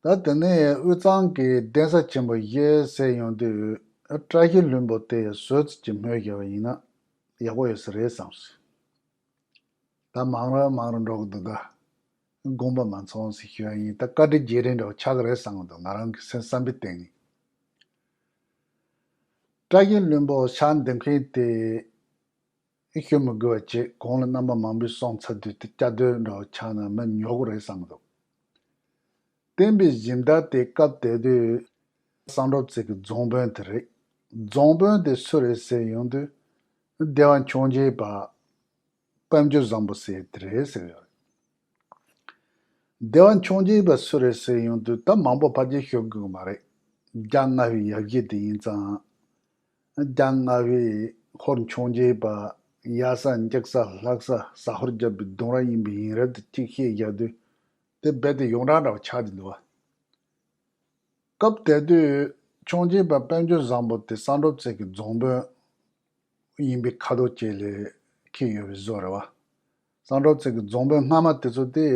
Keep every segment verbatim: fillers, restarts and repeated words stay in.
ད་དེ་ནས་དབུས་གཙང་གི་གདན་ས་ཆེན་པོ་བཞི་ཟེར་ཡོང་དུས། བཀྲ་ཤིས་ལྷུན་པོ་དེ་ཡང་ཟུར་ཙམ་ཅིག་སྨོས་བཞག་པ་ཡིན་ན་ཡག་པོ་ཡོད་ས་རེད་བསམ་སོང་། ད་མང་རུ་མང་རུ་འགྲོ་གི་འདུག་ག་དགོངས་པ་མ་ཚོམ་ཟེར་ཞུ་ཡ་ཡིན། ད་བཀའ་དྲིན་རྗེས་དྲན་འདྲ་བོ་ཆགས་ཀྱི་རེད་བསམ་གྱི་འདུག་ང་རང་གི་སེམས་བསམ་པའི་སྟེང་ནས། བཀྲ་ཤིས་ལྷུན་པོ་ཕྱག་འདེབས་མཁན་དེ་ཞུ་མི་དགོས་པ་བྱས། གོང་ལ་རྣམ་པ་མང་པོས་གསུངས་ཚར་དུས། དེ་བཅའ་སྡོད་འདྲ་བོ་ཆགས་ན་མི་ཉོ་གི་རེད་བསམ་གྱི་འདུག་བསྟན་པའི་སྦྱིན་བདག་དེ་སྐབས་དེ་དུས་བསམ་གྲུབ་རྩེ་གི་རྫོང་དཔོན་དེ་རེད། རྫོང་དཔོན་དེ་སུ་རེད་ཟེར་ཡོང་དུས། སྡེ་པ་འཕྱོངས་རྒྱས་པ་དཔལ་འབྱོར་བཟང་པོ་ཟེར་དེ་རེད་ཟེར་གི་ཡོད་རེད། སྡེ་པ་འཕྱོངས་རྒྱས་པ་སུ་རེད་ཟེར་ཡོང་དུས། ད་མང་པོ་ཕལ་ཆེར་ཞུ་དགོས་ཀྱི་མ་རེད། རྒྱ་མངའ་བའི་ཡབ་གཞིས་དེ་ཡིན་ཙང་། རྒྱ་མངའ་བའི་ཧོར་འཕྱོངས་རྒྱས་པ་ཡ་ས་འཇིག་ས་ལྷག་ས་ཟ་ཧོར་རྒྱལ་པོའི་གདུང་རབས་ཡིན་པའི་ཡིན་རབས་དེ་གཅིག་བཤད་བཞག་དུས། དེ་རྦད་དེ་ཡོངས་གྲགས་འདྲ་བོ་ཆགས་ཀྱི་འདུག་བ། སྐབས་དེ་དུས་འཕྱོངས་རྒྱས་པ་དཔལ་འབྱོར་བཟང་པོ་དེ་བསམ་གྲུབ་རྩེ་གི་རྫོང་དཔོན་ཡིན་པའི་ཁ་དོག་ཅིག་ལ་འཁེལ་ཡོད་པའི་བཟོ་རེད་བ། བསམ་གྲུབ་རྩེ་གི་རྫོང་དཔོན་སྔ་མ་དེ་ཚོ་དེ།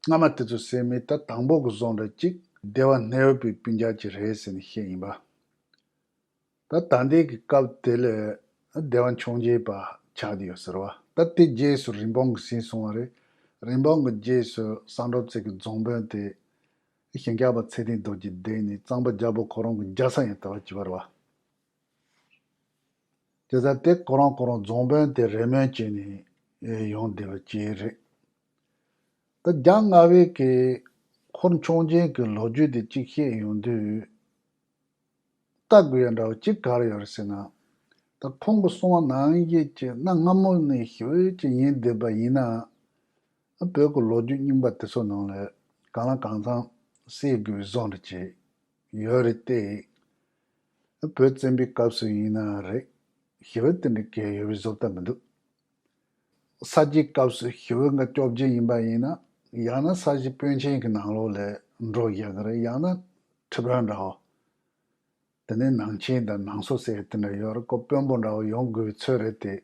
སྔ་མ་དེ་ཚོ་ཟེར་མི་ད་དང་པོ་གི་བཟོ་འདྲ་གཅིག་སྡེ་པ་སྣེ་འོག་པའི་སྤུན་ཀྱག་ཅིག་རེད་ཟེར་ནས་བཤད་ཡིན་པ། ད་ད་ལྟའི་གི་སྐབས་དེ་ལ་སྡེ་པ་འཕྱོངས་རྒྱས་པ་ཆགས་བསྡད་ཡོད་ཟེར་བ། ད་དེ་རྗེས་སུ་རིན་སྤུངས་གིས་ཟིན་སོང་བ་རེད། རིན་སྤུངས་གི་རྗེས་སུ་བསམ་གྲུབ་རྩེ་གི་རྫོང་དཔོན་དེ་ཞིང་གཤེགས་པ་ཚེ་བརྟན་རྡོ་རྗེ་གདན་ནས་གཙང་པ་རྒྱལ་པོ་ཁོ་རང་གི་རྒྱལ་ས་ཡང་དེ་བ་བྱས་པ་རེད་བ། དེ་ཙང་དེ་ཁོ་རང་ཁོ་རང་རྫོང་དཔོན་དེ་རེ་སྨོན་བྱས་ནས་ཡོང་བསྡད་པ་ཅིག་རེད། ད་རྒྱ་མངའ་བའི་གི་ཧོར་འཕྱོངས་རྒྱས་ཀྱི་ལོ་རྒྱུས་དེ་གཅིག་བཤད་ཡོང་དུས། ལྟ་དགོས་ཡ་འདྲ་བོ་གཅིག་ག་རེ་ཡོད་རེད་ཟེར་ན། ད་ཁོང་གིས་གསུངས་པ་ནང་བཞིན་གྱི་གནའ་སྔ་མོ་ནས་ཞི་བའི་ཅིག་ཡིན་བསྡད་པ་ཡིན་ན། བོད་ཀྱི་ལོ་རྒྱུས་རྙིང་པ་དེ་ཚོ་ནང་ལ་གང་ལ་གང་འཚམ་གསལ་དགོས་པའི་བཟོ་འདྲ་ཅིག་ཡོད་རེད་དེ། བོད་བཙན་པོའི་སྐབས་སུ་ཡིན་ན་རེད། ཞི་བ་དེ་འདྲ་གས་ཡོད་པའི་བཟོ་ལྟ་མི་འདུག་ས་སྐྱའི་སྐབས་སུ་ཞི་བ་ལྔ་བཅོ་བརྒྱད་ཡིན་པ་ཡིན་ན། ཡང་ན་ས་གཞི་དཔོན་ཆེན་གྱི་ནང་ལོགས་ལ་འགྲོ་ཡག་གི་རེད། ཡང་ན་ཁྲི་དཔོན་འདྲ་བོ། དེ་ནས་ནང་ཆེན་དང་ནང་སོ་ཟེར་དེ་འདྲ་ཡོད་རེད། ཁོ་དཔོན་པོ་འདྲ་བོ་ཡོང་དགོས་པའི་ཚོད་རེད་དེ།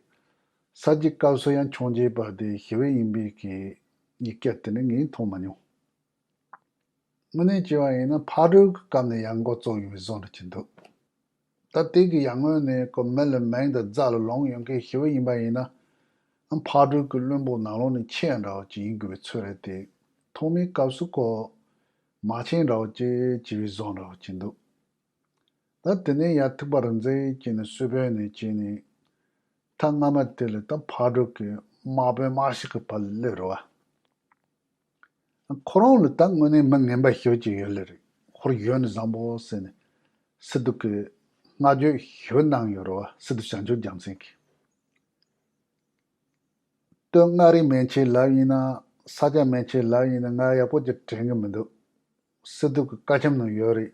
ས་སྐྱའི་སྐབས་སུ་ཡང་འཕྱོངས་རྒྱས་པ་དེ་ཞི་བ་ཡིན་པའི་གི་ཡིག་སྐད་དེ་ནི་ངས་མཐོང་མ་མྱོང་། དངོས་གནས་བྱས་པ་ཡིན་ན་ཕག་གྲུ་གི་སྐབས་ནས་ཡང་འགོ་བཙུགས་ཡོད་པའི་བཟོ་འདྲ་ཅིག་འདུག་ད་དེ་གི་ཡར་སྔོན་ནས་ཁོ་མི་ལ་མིང་དང་རྫ་ལ་ལོང་ཡོང་མཁན་ཞི་བ་ཡིན་པ་ཡིན་ན། ཕག་གྲུ་གི་བློན་པོ་ནང་ལོགས་ནས་ཆེ་ཡ་འདྲ་བོ་ཅིག་ཡིན་དགོས་པའི་ཚོད་རེད་དེ། ཐོག་མའི་སྐབས་སུ་ཁོ་དམག་ཆེན་འདྲ་བོ་ཅིག་བྱས་པའི་བཟོ་འདྲ་བོ་ཅིག་འདུག་ད་དེ་ནས་ཡར་ཐུབ་པ་རིག་འཛིན་བྱས་ནས་སུ་དཔོན་ནས་བྱས་ནས། ཐེངས་སྔ་མ་དེ་ལ་ད་ཕག་གྲུ་གི་དམག་དཔོན་དམག་ཞིག་གི་བར་ལ་སླེབས་རེད་བ། ཁོ་རང་ལ་ད་དངོས་གནས་མི་ངན་པ་ཞེ་པོ་ཅིག་ཡོད་ལེ་རེད། ཧོར་གཞོན་ནུ་བཟང་པོ་ཟེར་ནས་སི་ཏུ་གིས་བསྔགས་བརྗོད་ཞེ་པོ་གནང་ཡོད་རེད་བ། སི་ཏུ་བྱང་ཆུབ་རྒྱལ་མཚན་གྱིས། སྟོད་མངའ་རིས་མན་ཆད་ལབ་ཡིན་ན། ས་སྐྱ་མན་ཆད་ལབ་ཡིན་ན། ང་ཡག་པོ་ཅིག་དྲན་གི་མི་འདུག་སི་ཏུ་གི་བཀའ་ཆེམས་ནང་ཡོད་རེད།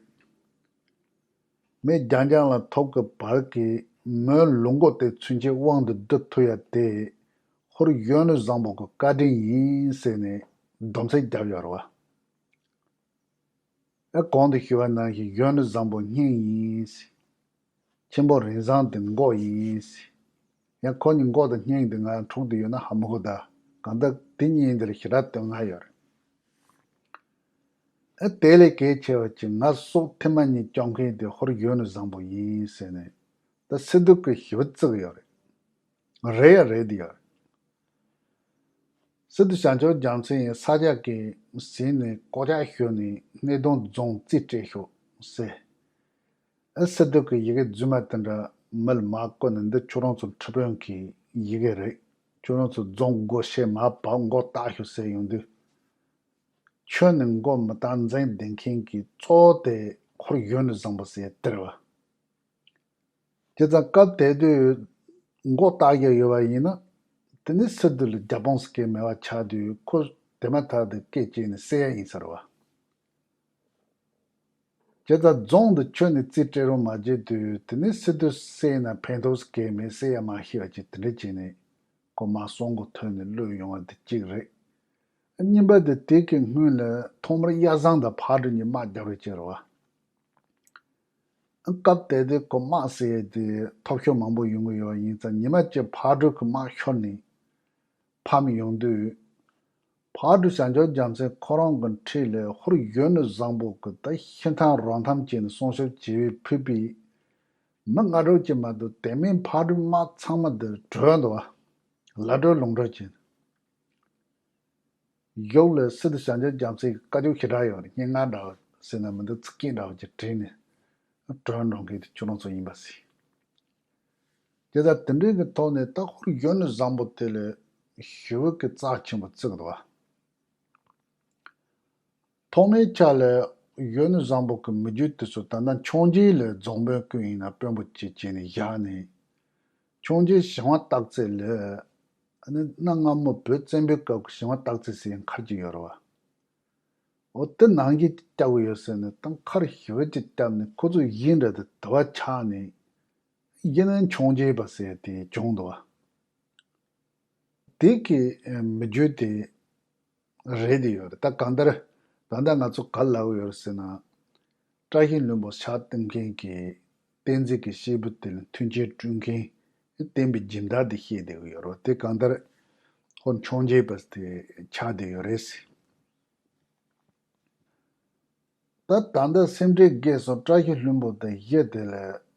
མི་རྒྱང་རྒྱང་ལ་ཐོབ་གི་བར་གྱི་མོའི་ལུག་མགོ་དེ་ཚུན་ཆད་དབང་དུ་བསྡུ་ཐུབ་ཡ་དེ་ཧོར་གཞོན་ནུ་བཟང་པོ་གི་བཀའ་དྲིན་ཡིན་ཟེར་ནས་སྡོམ་ཚིག་བརྒྱབ་ཡོད་རེད་བ། ཨེ་གོང་དུ་ཞུས་པ་ནང་བཞིན་གཞོན་ནུ་བཟང་པོ་སྙིང་ཡིན་ཟེར། ཆེན་པོ་རིན་བཟང་དེ་མགོ་ཡིན་ཟེར། ཡང་ཁོ་གཉིས་མགོ་དང་སྙིང་དེ་ང་འཁྲུག་བསྡད་ཡོད་ན་ཧ་མི་གོ་ད། གང་ལྟར་དེ་གཉིས་འདིར་ཞེ་དྲག་དོན་ང་ཡོད་རེད། ཨེ་དེ་ལས་གལ་ཆེ་བ་ཅིག་ང་སྲོག་ཐེངས་མ་གཉིས་སྐྱོབ་མཁན་དེ་ཧོར་གཞོན་ནུ་བཟང་པོ་ཡིན་ཟེར་ནས། ད་སི་ཏུ་གིས་ཞེ་པོ་བརྩི་གི་ཡོད་རེད། རེད་ཡ་རེད་དེ་ཡོད་རེད། སི་ཏུ་བྱང་ཆུབ་རྒྱལ་མཚན་ཡིན་ས་སྐྱ་གིས་ཟིན་ནས་སྐོར་རྒྱག་ཞུས་ནས་སྣེ་གདོང་རྫོང་རྩིས་སྤྲད་ཤོག་ཟེར། ཨ་སི་ཏུ་གི་ཡི་གེ་རྫུན་མ་དེ་འདྲ་མི་ལ་མར་བསྐུར་ནས། འདི་ཁྱོད་རང་ཚོ་ཁྲི་དཔོན་གྱི་ཡི་གེ་རེད། ཁྱོད་རང་ཚོ་རྫོང་སྒོ་ཕྱེ། མར་བབས། མགོ་བཏགས་ཤོག་ཟེར་ཡོང་དུས། ཁྱོད་ནི་མགོ་མི་བཏགས་འཛིང་ལྡན་མཁན་གྱི་གཙོ་བོ་དེ་ཧོར་གཞོན་ནུ་བཟང་པོ་ཟེར་དེ་རེད་བ། བྱས་ཙང་སྐབས་དེ་དུས་མགོ་བཏགས་ཀྱི་ཡོད་པ་ཡིན་ན། དེ་ནི་སི་ཏུ་ལ་རྒྱབ་དཔུང་ཟེར་མཁན་མེད་པ་ཆགས་དུས། ཁོ་དེ་མ་ཐག་ཏུ་སྐད་བཅད་ནས་བསད་ཡ་ཡིན་ཟེར་བ། བྱས་ཙང་རྫོང་དུ་ཁྱོད་ནས་རྩིས་སྤྲད་རོགས་མ་བྱེད་དུས། དེ་ནི་སི་ཏུ་བསད་ན་ཕན་ཐོགས་གང་ཡང་མེད། བསད་ཡ་མ་ཤེས་པ་ཅིག་དེ་འདྲ་བྱས་ནས་ཁོ་མར་གསང་སྒོ་ཐོན་ནས་བློས་ཡོང་བ་དེ་གཅིག་རེད། གཉིས་པ་དེ་དེ་གི་སྔོན་ལ་ཐོག་མར་གཡའ་བཟང་དང་ཕག་གྲུ་གཉིས་དམག་རྒྱག་རེས་བྱས་རེད་བ། སྐབས་དེ་དུས་ཁོ་དམག་ཟེར་ཡས་དེ་ཐོབ་ཤོར་མང་པོ་ཡོང་གི་ཡོད་པ་ཡིན་ཙང་། ཉི་མ་གཅིག་ཕག་གྲུ་གི་དམག་ཤོར་ནས་ཕམ་ཡོང་དུས། ཕག་གྲུ་བྱང་ཆུབ་རྒྱལ་མཚན་ཁོ་རང་གི་འཁྲིས་ལ་ཧོར་གཞོན་ནུ་བཟང་པོ་གི་ད་ཤི་ཐང་རོ་ཐང་བྱས་ནས་སྲུང་སྐྱོབ་བྱེད་པའི་ཕུད་པའི་མི་ལྔ་དྲུག་ཅིག་མ་གཏོགས་དེ་མིན་ཕག་གྲུའི་དམག་ཚང་མ་འདི་བྲོས་འདུག་བ། ལ་བྲོས་ལུང་བྲོས་བྱས། གཞུག་ལ་སི་ཏུ་བྱང་ཆུབ་རྒྱལ་མཚན་གྱི་བཀའ་བཀྱོན་ཞེ་དྲག་ཡོད་རེད། སྙན་ངག་འདྲ་བ་ཟེར་ན་མི་འདུག་ཚིག་སྐད་འདྲ་བ་ཅིག་བྲིས་ནས་བྲོས་འགྲོ་མཁན་དེ་ཁྱོད་རང་ཚོ་ཡིན་པ་ཟེར། དེ་ལྟར་དེ་འདྲའི་གི་ཐོག་ནས་ད་ཧོར་གཞོན་ནུ་བཟང་པོ་དེ་ལ་ཞི་བའི་གི་རྩ་ཆེན་པོ་བརྩི་གི་འདུག་བ། ཐོག་མའི་ཆ་ལ་གཞོན་ནུ་བཟང་པོ་གི་མི་རྒྱུད་དེ་ཚོ་ད་ལྟ་འཕྱོངས་རྒྱས་ལ་རྫོང་དཔོན་སྐུ་ཡིན་ན་དཔོན་པོ་གཅིག་བྱས་ནས་བཞག་ནས། འཕྱོངས་རྒྱས་ཞི་བ་སྟག་རྩེ་ལ་ཨ་ནི་གནའ་སྔ་མོ་བོད་བཙན་པོའི་སྐབས་ཀྱི་ཞི་བ་སྟག་རྩེ་ཟེར་མཁར་གཅིག་ཡོད་རེད་བ། འོ་དེ་ནང་བཞིན་བཅའ་གི་ཡོད་ཟེར་ནས་ད་མཁར་ཞི་བ་གཅིག་བཏབ་ནས་ཁོ་ཚོ་གཞི་འདྲ་དེ་དུ་བ་ཆགས་ནས་གཞི་ནས་འཕྱོངས་རྒྱས་པ་ཟེར་དེ་བྱུང་འདུག་བ། དེ་གི་མི་རྒྱུད་དེ་རེད་དེ་ཡོད་རེད། ད་གང་ལྟར་ད་ལྟ་ང་ཚོ་ག་ལ་ལབ་ཡོད་རེད་ཟེར་ན། བཀྲ་ཤིས་ལྷུན་པོ་ཕྱག་བཏབ་མཁན་གྱི་བསྟན་འཛིན་གྱི་སྐྱེས་བུ་དེ་ལ་མཐུན་རྐྱེན་བསྐྲུན་མཁན་བསྟན་པའི་སྦྱིན་བདག་དེ་བཤད་བསྡད་ཀྱི་ཡོད་རེད། དེ་གང་ལྟར་ཧོར་འཕྱོངས་རྒྱས་པ་དེ་ཆགས་བསྡད་ཡོད་རེད། ད་ད་ལྟ་སེ་འབྲས་དགེ་གསུམ་བཀྲ་ཤིས་ལྷུན་པོ་དང་བཞི་དེ་ལ་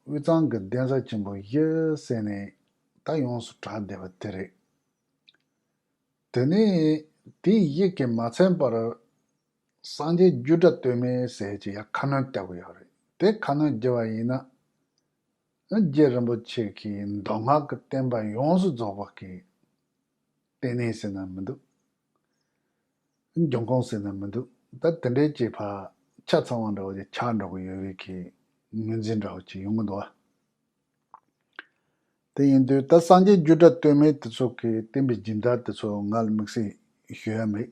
དབུས་གཙང་གི་གདན་ས་ཆེན་པོ་བཞི་ཟེར་ནས་ད་ཡོངས་སུ་གྲགས་བསྡད་པ་དེ་རེད། དེ་ནས་དེའི་ཡིད་ཀྱིས་མ་ཚིམ་པར་སངས་རྒྱས་རྒྱུད་གྲྭ་སྟོད་སྨད་ཟེར་གྱི་ཡ་ཁ་སྣོན་བརྒྱབ་ཀྱི་ཡོད་རེད། དེ་ཁ་སྣོན་བརྒྱབ་པ་ཡིན་ན་རྗེ་རིན་པོ་ཆེ་གི་མདོ་སྔགས་ཀྱི་བསྟན་པ་ཡོངས་སུ་རྫོགས་པ་གི་ལྟེ་གནས་ཟེར་ན་མི་འདུག་འབྱུང་ཁུངས་ཟེར་ན་མི་འདུག་ད་དེ་འདྲའི་བྱེད་ཕ་ཆ་ཚང་བ་འདྲ་བོ་ཅིག་ཆགས་འགྲོ་གི་ཡོད་པའི་གི་ངོས་འཛིན་འདྲ་བོ་ཅིག་ཡོང་གི་འདུག་བ། དེ་ཡིན་དུས་ད་སངས་རྒྱས་རྒྱུད་གྲྭ་སྟོད་སྨད་དེ་ཚོ་གི་བསྟན་པའི་སྦྱིན་བདག་དེ་ཚོ་ང་ལ་དམིགས་བསལ་ཞུ་ཡ་མེད།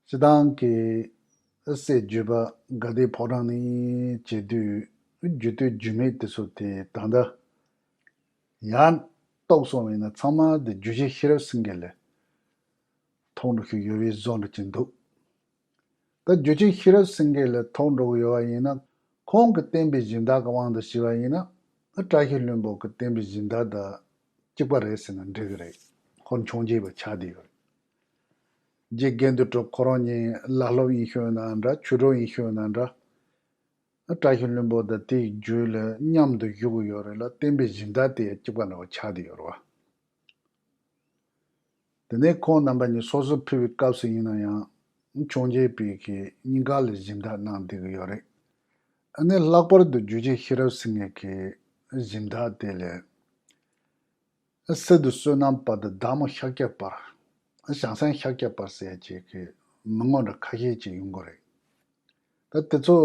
སྤྱི་བཏང་གི་སྲས་བརྒྱུད་པ་དགའ་ལྡན་ཕོ་བྲང་ནས་བྱེད་དུས་རྒྱུད་སྟོད་རྒྱུད་སྨད་དེ་ཚོ་དེ་ད་ལྟ་ཡར་རྟོགས་སོང་བས་ན་ཚང་མ་དེ་རྒྱུད་ཆེན་ཤེས་རབ་སེང་གེ་ལ་ཐོགས་འགྲོ་གི་ཡོད་པའི་བཟོ་འདྲ་ཅིག་འདུག་ད་རྒྱུད་ཆེན་ཤེས་རབ་སེང་གེ་ལ་ཐོགས་འགྲོ་གི་ཡོད་པ་ཡིན་ན། ཁོང་གི་བསྟན་པའི་སྦྱིན་བདག་གི་དབང་དུ་བྱས་པ་ཡིན་ན། བཀྲ་ཤིས་ལྷུན་པོ་གི་བསྟན་པའི་སྦྱིན་བདག་དང་གཅིག་པ་རེད་ཟེར་ན་འགྲིག་གི་རེད། ཧོར་འཕྱོངས་རྒྱས་པ་ཆགས་བསྡད་ཡོད་རེད། རྗེ་དགེ་འདུན་གྲུབ་ཁོ་རང་གཉིས་བླ་སློབ་ཡིན་ཤོད་ན་འདྲ། ཆོས་གྲོགས་ཡིན་ཤོད་ན་འདྲ། བཀྲ་ཤིས་ལྷུན་པོ་དང་དེའི་རྒྱུད་ལ་མཉམ་དུ་བཞུགས་ཀྱི་ཡོད་རེད་ལ། བསྟན་པའི་སྦྱིན་བདག་དེ་གཅིག་པ་འདྲ་བོ་ཆགས་བསྡད་ཡོད་རེད་བ། དེ་ནས་ཁོང་རྣམ་པ་གཉིས་སོ་སོར་ཕུད་པའི་སྐབས་སུ་ཡིན་ན་ཡང་། འཕྱོངས་རྒྱས་པའི་གི་གཉིས་ཀ་ལ་སྦྱིན་བདག་གནང་བསྡད་ཀྱི་ཡོད་རེད། ཨ་ནི་ལྷག་པར་དུ་རྒྱུད་ཆེན་ཤེས་རབ་སེང་གེ་གི་སྦྱིན་བདག་དེ་ལས། སི་ཏུ་བསོད་ནམས་པ་དང་བདག་མོ་ཤཱཀྱ་པར། ཞང་ཞུང་ཤཱཀྱ་པར་ཟེར་ཡ་ཅིག་གི་མི་ངོ་འདྲ་ཁ་ཤས་ཅིག་ཡོང་གི་རེད། ད་དེ་ཚོ་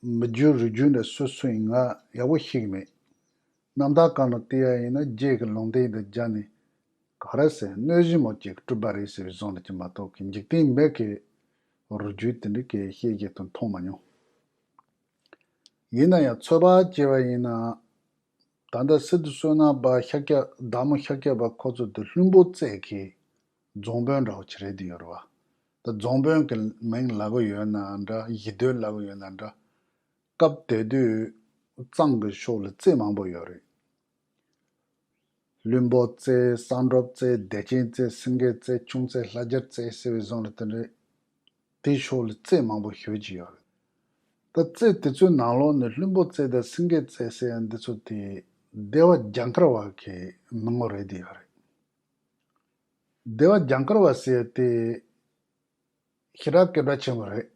མི་རྒྱུད་རིགས་རྒྱུད་འདྲ་སུ་སུ་ཡིན་ང་ཡག་པོ་ཤེས་ཀྱི་མེད། རྣམ་ཐར་སྒང་ནས་བལྟས་ཡ་ཡིན་ན་རྗེ་གི་ལུང་བསྟན་དང་སྦྱར་ནས་ག་རེ་ཟེར། གནོད་སྦྱིན་མོ་གཅིག་གིས་བསྐྲུན་པ་རེད་ཟེར་བའི་བཟོ་འདྲ་ཅིག་མ་གཏོགས་ཀྱི་འཇིག་རྟེན་མི་གི་རིགས་རྒྱུད་དེ་འདྲ་གི་ཤེས་རྒྱུ་དང་མཐོང་མ་མྱོང་། ཡིན་ན་ཡང་ཚོད་དཔག་བྱས་པ་ཡིན་ན། ད་ལྟ་སི་ཏུ་བསོད་ནམས་པ་ཤཱཀྱ་བདག་མོ་ཤཱཀྱ་པ་ཁོ་ཚོ་དེ་ལྷུན་པོ་རྩེ་གི་རྫོང་དཔོན་འདྲ་བོ་ཅིག་རེད་དེ་ཡོད་རེད་བ། ད་རྫོང་དཔོན་གྱི་མིང་ལབ་ཀྱི་ཡོད་ན་འདྲ། གཞིས་སྡོད་ལབ་ཀྱི་ཡོད་ན་འདྲ། སྐབས་དེ་དུས་གཙང་གི་ཕྱོགས་ལ་རྩེ་མང་པོ་ཡོད་རེད། ལྷུན་པོ་རྩེ། བསམ་གྲུབ་རྩེ། བདེ་ཆེན་རྩེ། སེང་གེ་རྩེ། ཁྱུང་རྩེ། ལྷ་རྒྱལ་རྩེ་ཟེར་བའི་བཟོ་འདྲ་དེ་འདྲ། དེའི་ཕྱོགས་ལ་རྩེ་མང་པོ་ཞེ་པོ་ཅིག་ཡོད་རེད། ད་རྩེ་དེ་ཚོའི་ནང་ལོགས་ནས་ལྷུན་པོ་རྩེ་དང་སེང་གེ་རྩེ་ཟེར་ཡ་འདི་ཚོ་དེ་སྡེ་པ་རྒྱ་མཁར་བ་གི་མི་ངོ་རེད་དེ་ཡོད་རེད། སྡེ་པ་རྒྱ་མཁར་བ་ཟེར་ཡ་དེ་ཞེ་དྲག་སྐད་གྲགས་ཆེན་པོ་རེད།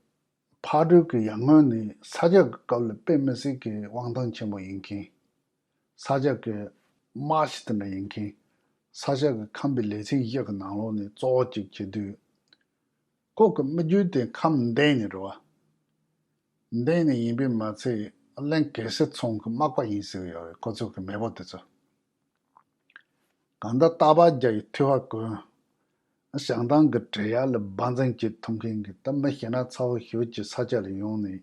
ཕག་གྲུ་གི་ཡར་སྔོན་ནས་ས་སྐྱ་གི་སྐབས་ལ་དཔེ་མི་སྲིད་ཀྱི་དབང་ཐང་ཆེན་པོ་ཡིན་མཁན། ས་སྐྱ་གི་དམག་ཞིག་དེ་འདྲ་ཡིན་མཁན། ས་སྐྱ་གི་ཁམས་པའི་ལས་ཚན་བཞི་གི་ནང་ལོགས་ནས་གཙོ་བོ་གཅིག་བྱེད་དུས། ཁོ་གི་མི་རྒྱུད་དེ་ཁམས་འདན་ནས་རེད་བ། འདན་ནས་ཡིན་པས་མ་ཚད་གླིང་གེ་སར་ཚང་གི་དམག་པ་ཡིན་ཟེར་གི་ཡོད་རེད། ཁོ་ཚོ་གི་མེས་པོ་དེ་ཚོ། གང་ལྟར་སྟག་ལྤགས་རྒྱབ་ཀྱི་ཐོད་པ་གོན། བྱང་ཐང་གི་བྲེ་ཡག་ལ་འབག་འཛིང་བྱེད་ཐུབ་མཁན་གྱི་ད་མི་ཞེ་ན་ཚ་བོ་ཞེ་པོ་ཅིག་ས་སྐྱ་ལ་ཡོང་ནས།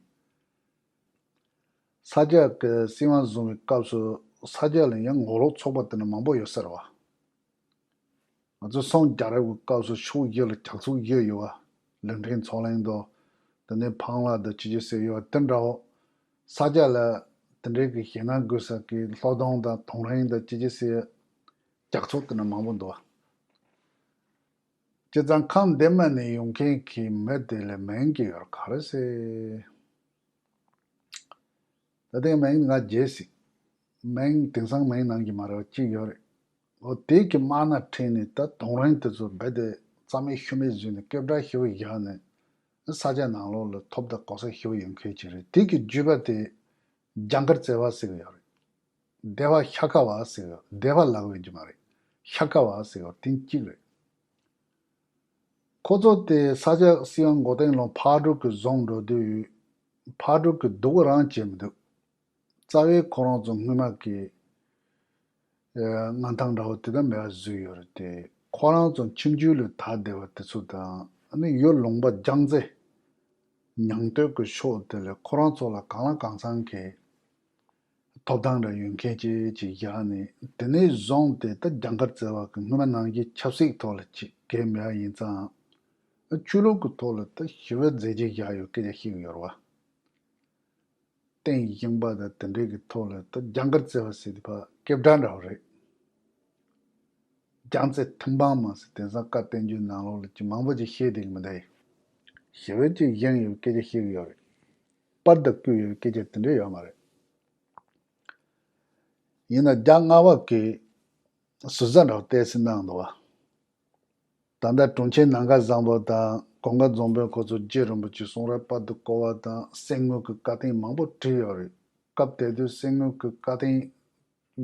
ས་སྐྱ་གི་སྲིད་དབང་བཟུང་བའི་སྐབས་སུ་ས་སྐྱ་ལ་ཡང་ངོ་ལོག་ཚོགས་པ་དེ་འདྲ་མང་པོ་ཡོད་ས་རེད་བ། ང་ཚོ་སངས་རྒྱས་རབས་ཀྱི་སྐབས་སུ་ཕྱོགས་བཞི་ལ་ཇག་ཚོགས་བཞི་ཡོད་བ། ལི་ཕྲན་ཚོ་གླིང་དང་། དེ་ནས་ཕང་ལ་དང་ཅི་ཅི་ཟེར་ཡོད་བ་དེ་འདྲ་བོ། ས་སྐྱ་ལ་དེ་འདྲའི་གི་ཞེད་སྣང་དགོས་ས་གི་ལྷོ་སྡོང་དང་དོང་རེང་དང་ཅི་ཅི་ཟེར་ཇག་ཚོགས་དེ་འདྲ་མང་པོ་འདུག་བ། བྱས་ཙང་ཁམས་འདི་མ་ནས་ཡོང་མཁན་གྱི་མི་དེ་ལ་མིང་གི་ཡོད་ག་རེ་ཟེར། ད་ཐེངས་མིང་ང་བརྗེད་ཟིག་མིང་དེང་སང་མིང་ནང་གི་མ་རེད་པ་གཅིག་ཡོད་རེད། འོ་དེ་གི་དམག་སྣ་ཁྲིད་ནས་ད་དོང་རིང་དེ་ཚོ་རྦད་དེ་རྩ་མེད་ཤུ་མེད་བཟོས་ནས་སྐད་གྲགས་ཞེ་པོ་བཞག་ནས་ས་ཆ་ནང་ལོགས་ལ་ཐོབ་དང་གོ་ས་ཞེ་པོ་ཡོད་མཁན་ཅིག་རེད། དེ་གི་བརྒྱུད་པ་དེ་རྒྱ་མཁར་རྩེ་བ་ཟེར་གི་ཡོད་རེད། སྡེ་པ་ཤ་ཁ་བ་ཟེར་གི་ཡོད། སྡེ་པ་ལབ་ཡོད་ཀྱི་མ་རེད། ཤ་ཁ་བ་ཟེར་གི་ཡོད། དེ་གཅིག་རེད། ཁོ་ཚོ་དེ་ས་ཆ་སི་ཡང་མགོ་སྟེང་ལོང་ཕག་གྲུ་གི་རྫོང་འགྲོ་དུས་ཕག་གྲུ་གི་སྡུག་རང་བྱེད་མི་འདུག་རྩ་བའི་ཁོ་རང་ཚོ་སྔོན་མ་གི་མངའ་ཐང་འདྲ་བོ་དེ་འདྲ་མེད་པ་བཟོས་ཡོད་རེད་དེ། ཁོ་རང་ཚོ་ཁྱིམ་རྒྱུད་ལ་དར་བསྡད་པ་དེ་ཚོ་དང་ཨ་ནི་ཡུལ་ལུང་པ་རྒྱང་རྩེ་ཉང་སྟོད་ཀྱི་ཕྱོགས་དེ་ལ་ཁོ་རང་ཚོ་ལ་གང་ལ་གང་འཚམ་གྱི་ཐོབ་ཐང་འདྲ་ཡོད་མཁན་ཅིག་ཅིག་བཞག་ནས། དེ་ནས་བཟུང་སྟེ་ད་རྒྱ་མཁར་རྩེ་བ་གི་སྔོན་མ་ནང་བཞིན་ཆབ་སྲིད་ཐོག་ལ་ཅིག་གལ་མེད་པ་ཡིན་ཙང་། ཆོས་ལུགས་ཀྱི་ཐོག་ལ་ད་ཞི་བའི་མཛད་རྗེས་བཞག་ཡོད་སྐད་ཆ་བཤད་ཀྱི་ཡོད་རེད་བ། རྟེན་བཞེངས་པ་དང་དེ་འདྲའི་གི་ཐོག་ལ་ད་རྒྱ་མཁར་རྩེ་བ་ཟེར་དེ་ཕར་སྐད་གྲགས་འདྲ་བོ་རེད། རྒྱ་མཚོའི་ཐིམ་ཕང་མ་ཟེར་དེང་སང་བཀའ་བསྟན་འགྱུར་ནང་ལོགས་ལ་ཅིག་མང་པོ་ཅིག་བཤད་བསྡད་ཀྱི་མི་འདུག་ཞི་བའི་ཅིག་བཞེངས་ཡོད་སྐད་ཆ་བཤད་ཀྱི་ཡོད་རེད། པར་དུ་བརྐོས་ཡོད་སྐད་ཆ་དེ་འདྲ་ཡོད་མ་རེད། ཡིན་ན་རྒྱ་རྔ་བ་གི་ཟུར་ཟ་འདྲ་བོ་ཏོག་ཙམ་གནང་འདུག་བ། ད་ལྟ་དྲུང་ཆེ་ནམ་མཁའ་བཟང་པོ་དང་གོང་དཀར་རྫོང་དཔོན་ཁོ་ཚོ་རྗེ་རིན་པོ་ཆེ་གསུང་རབ་པར་དུ་བརྐོ་བ་དང་གསེར་དངུལ་གྱི་བཀའ་རྟེན་མང་པོ་བྲིས་ཡོད་རེད། སྐབས་དེ་དུས་གསེར་དངུལ་གྱི་བཀའ་རྟེན་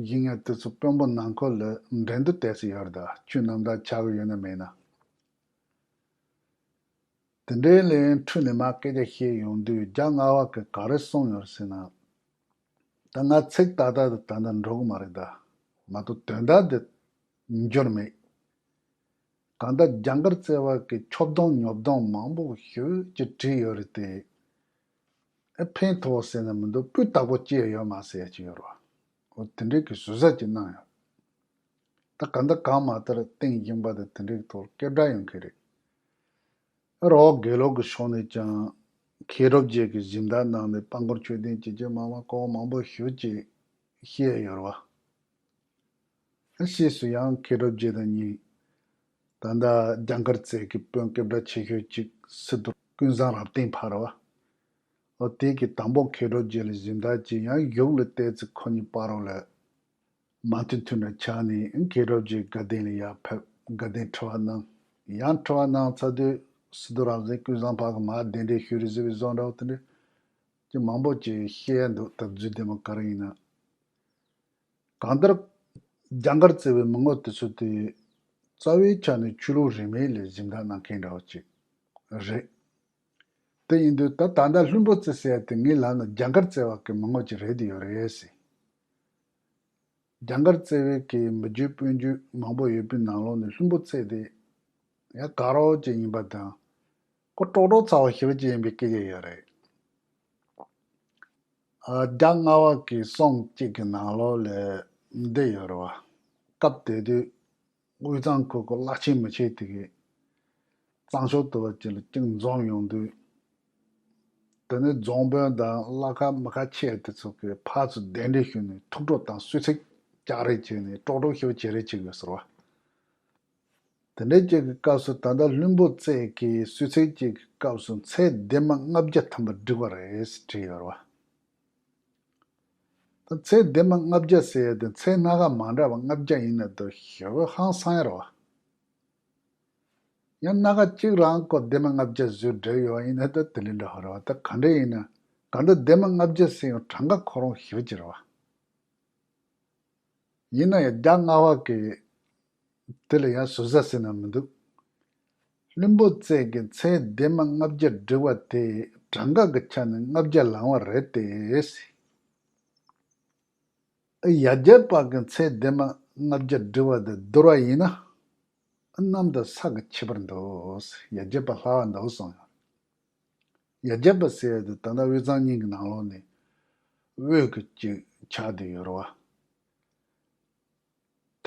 བཞེངས་ཡ་དེ་ཚོ་དཔོན་པོ་ནང་ཁུལ་ལ་འགྲན་བསྡུར་ཏོག་ཙམ་ཡོད་རེད། ད་ཆོས་རྣམ་དག་ཆགས་ཀྱི་ཡོད་ན་མེད་ན། དེ་འདྲའི་ལན་འཕྲོས་ནས་མར་སྐད་ཆ་བཤད་ཡོང་དུས་རྒྱ་རྔ་བ་གིས་ག་རེ་གསུངས་ཡོད་ཟེར་ན། ད་ང་ཚིག་ཏག་ཏག་དེ་ད་ལྟ་འགྲོ་གི་མ་རེད། ད་མ་གཏོགས་དོན་དག་དེ་འབྱོར་མེད། གང་ལྟར་རྒྱ་མཁར་རྩེ་བ་གི་ཆོབ་གདོང་ཉོབ་གདོང་མང་པོ་ཞེ་པོ་ཅིག་བྲིས་ཡོད་རེད་དེ། ཨེ་ཕན་ཐོགས་ཟེར་ན་མི་འདུག་སྤུས་དག་པོ་སྐྱེས་ཡོད་མ་རེད་ཟེར་ཡ་ཅིག་ཡོད་རེད་བ། འོ་དེ་འདྲའི་གི་ཟུར་ཟ་ཅིག་གནང་ཡོད། ད་གང་ལྟར་གང་མ་ལྟར་རྟེན་བཞེངས་པ་དང་དེ་འདྲའི་གི་ཐོག་སྐད་གྲགས་ཡོང་མཁན་རེད། རོགས་དགེ་ལུགས་ཀྱི་ཕྱོགས་ནས་ཀྱང་མཁས་གྲུབ་རྗེ་གིས་སྦྱིན་བདག་གནང་ནས་སྤང་སྐོར་མཆོད་རྟེན་བཅས་ཀྱི་མ་མ་ཀོ་མང་པོ་ཞེ་པོ་ཅིག་བཤད་ཡོད་རེད་བ། ཕྱིས་སུ་ཡང་མཁས་གྲུབ་རྗེ་དང་གཉིས་ད་ལྟ་རྒྱ་མཁར་རྩེ་གི་དཔོན་སྐད་གྲགས་ཆེ་ཤོས་གཅིག་སི་ཏུ་ཀུན་བཟང་རབ་བརྟན་ཕ་རེད་བ། འོ་དེ་གི་དང་པོ་མཁས་གྲུབ་རྗེ་ལ་སྦྱིན་བདག་ཅིག་ཡང་གཞུག་ལ་བལྟས་ཚེ་ཁོ་གཉིས་བར་རོ་ལ་མ་མཐུན་མཐུན་འདྲ་ཆགས་ནས་མཁས་གྲུབ་རྗེ་དགའ་ལྡན་ལ་ཡར་ཕེབས། དགའ་ལྡན་དྲི་བ་གནང་། ཡང་དྲི་བ་གནང་ཚར་དུས་སི་ཏུ་རབ་གསལ་ཀུན་བཟང་ཕ་གི་མར་གདན་འདྲེན་ཞུས་རེད་ཟེར་བའི་བཟོ་འདྲ་བོ་དེ་འདྲ་ཅིག་མང་པོ་ཅིག་བཤད་ཡ་འདུག་ད་རྫུས་ལྡན་མ་ག་རེ་ཡིན་ན། གང་ལྟར་རྒྱ་མཁར་རྩེ་བའི་མི་ངོ་དེ་ཚོ་དེ་རྩ་བའི་ཆ་ནས་ཆོས་ལུགས་རིས་མེད་ལ་སྦྱིན་བདག་གནང་མཁན་འདྲ་བོ་ཅིག་རེད། དེ་ཡིན་དུས་ད་ད་ལྟ་ལྷུན་པོ་རྩེ་ཟེར་ཡ་དེ་ངས་ལབ་ན་རྒྱ་མཁར་རྩེ་བ་གི་མི་ངོ་ཅིག་རེད་དེ་ཡོད་རེད་ཟེར། རྒྱ་མཁར་རྩེ་བའི་གི་མི་རྒྱུད་སྤུན་རྒྱུད་མང་པོ་ཡོད་པའི་ནང་ལོགས་ནས་ལྷུན་པོ་རྩེ་དེ་ཡང་དགའ་རོགས་ཅིག་ཡིན་པ་དང་། ཁོ་ཀྲོག་ཀྲོག་ཚ་བོ་ཞེ་པོ་ཅིག་ཡིན་པའི་སྐད་ཆ་ཡོད་རེད། ཨ། རྒྱ་རྔ་བ་གི་སྲུང་གཅིག་གི་ནང་ལོགས་ལ་འདི་ཡོད་རེད་བ། སྐབས་དེ་དུས་དབུས་གཙང་ཁུལ་གི་བླ་ཆེན་མི་ཆེན་དེ་གིས་གཙང་ཕྱོགས་དུ་བ་ཅིག་ལ་གཅིག་འཛོམས་ཡོང་དུས། དེ་ནས་རྫོང་དཔོན་དང་བླ་ཁག་མི་ཁག་ཆེ་དེ་ཚོ་གིས་ཕར་ཚུར་གདན་འདྲེན་ཞུས་ནས་ཐུགས་སྤྲོ་དང་གསོལ་ཚིགས་རྒྱག་རེས་བྱས་ནས་ཀྲོག་ཀྲོག་ཞེ་པོ་བྱེད་རེས་བྱེད་དགོས་ཟེར་བ། དེ་འདྲའི་ཅིག་གི་སྐབས་སུ་ད་ལྟ་ལྷུན་པོ་རྩེ་གི་གསོལ་ཚིགས་ཅིག་གི་སྐབས་སུ་ཚེ་འདས་མ་ལྔ་བརྒྱ་ཐམ་པ་བསྒྲིགས་པ་རེད་ཟེར་བྲིས་ཡོད་རེད་བ། ད་ཚེ་འདས་མ་ལྔ་བརྒྱ་ཟེར་ཡ་དེ་ཚེ་སྣ་ཁ་མ་འདྲ་བ་ལྔ་བརྒྱ་ཡིན་ན་ད་ཞེ་པོ་ཧང་སང་ཡ་རེད་བ། ཡང་སྣ་ཁ་གཅིག་རང་ཁོ་འདས་མ་ལྔ་བརྒྱ་བཟོས་བསྡད་ཡོད་ཡིན་ན་ད་དེ་འདྲ་འདྲ་བ་རེད་བ། ད་ག་འདྲ་ཡིན་ན་ག་འདྲ་འདས་མ་ལྔ་བརྒྱ་ཟེར་ཡང་གྲངས་ཀ་ཁོ་རང་ཞེ་པོ་ཅིག་རེད་བ། ཡིན་ན་ཡང་རྒྱ་རྔ་བ་གི་དེ་ལ་ཡང་ཟུར་ཟ་ཟེར་ན་མི་འདུག་ལྷུན་པོ་རྩེ་གི་ཚེ་འདས་མ་ལྔ་བརྒྱ་བསྒྲིགས་པ་དེ་གྲངས་ཀ་གི་ཆ་ནས་ལྔ་བརྒྱ་ལང་བ་རེད་དེ། ཡ་གྱལ་པ་གི་ཚེ་འདས་མ་ལྔ་བརྒྱ་བསྒྲིགས་པ་དེ་བསྡུར་བ་ཡིན་ན། གནམ་དང་ས་གི་ཁྱད་པར་འདུག་ཡ་གྱལ་པ་ལྷག་པ་འདུག་གསུངས་ཡོད། ཡ་གྱལ་པ་ཟེར་ཡ་དེ་ད་ལྟ་དབུས་གཙང་གཉིས་ཀྱི་ནང་ལོགས་ནས་དབུས་ཀྱི་གཅིག་ཆགས་བསྡད་ཡོད་རེད་བ།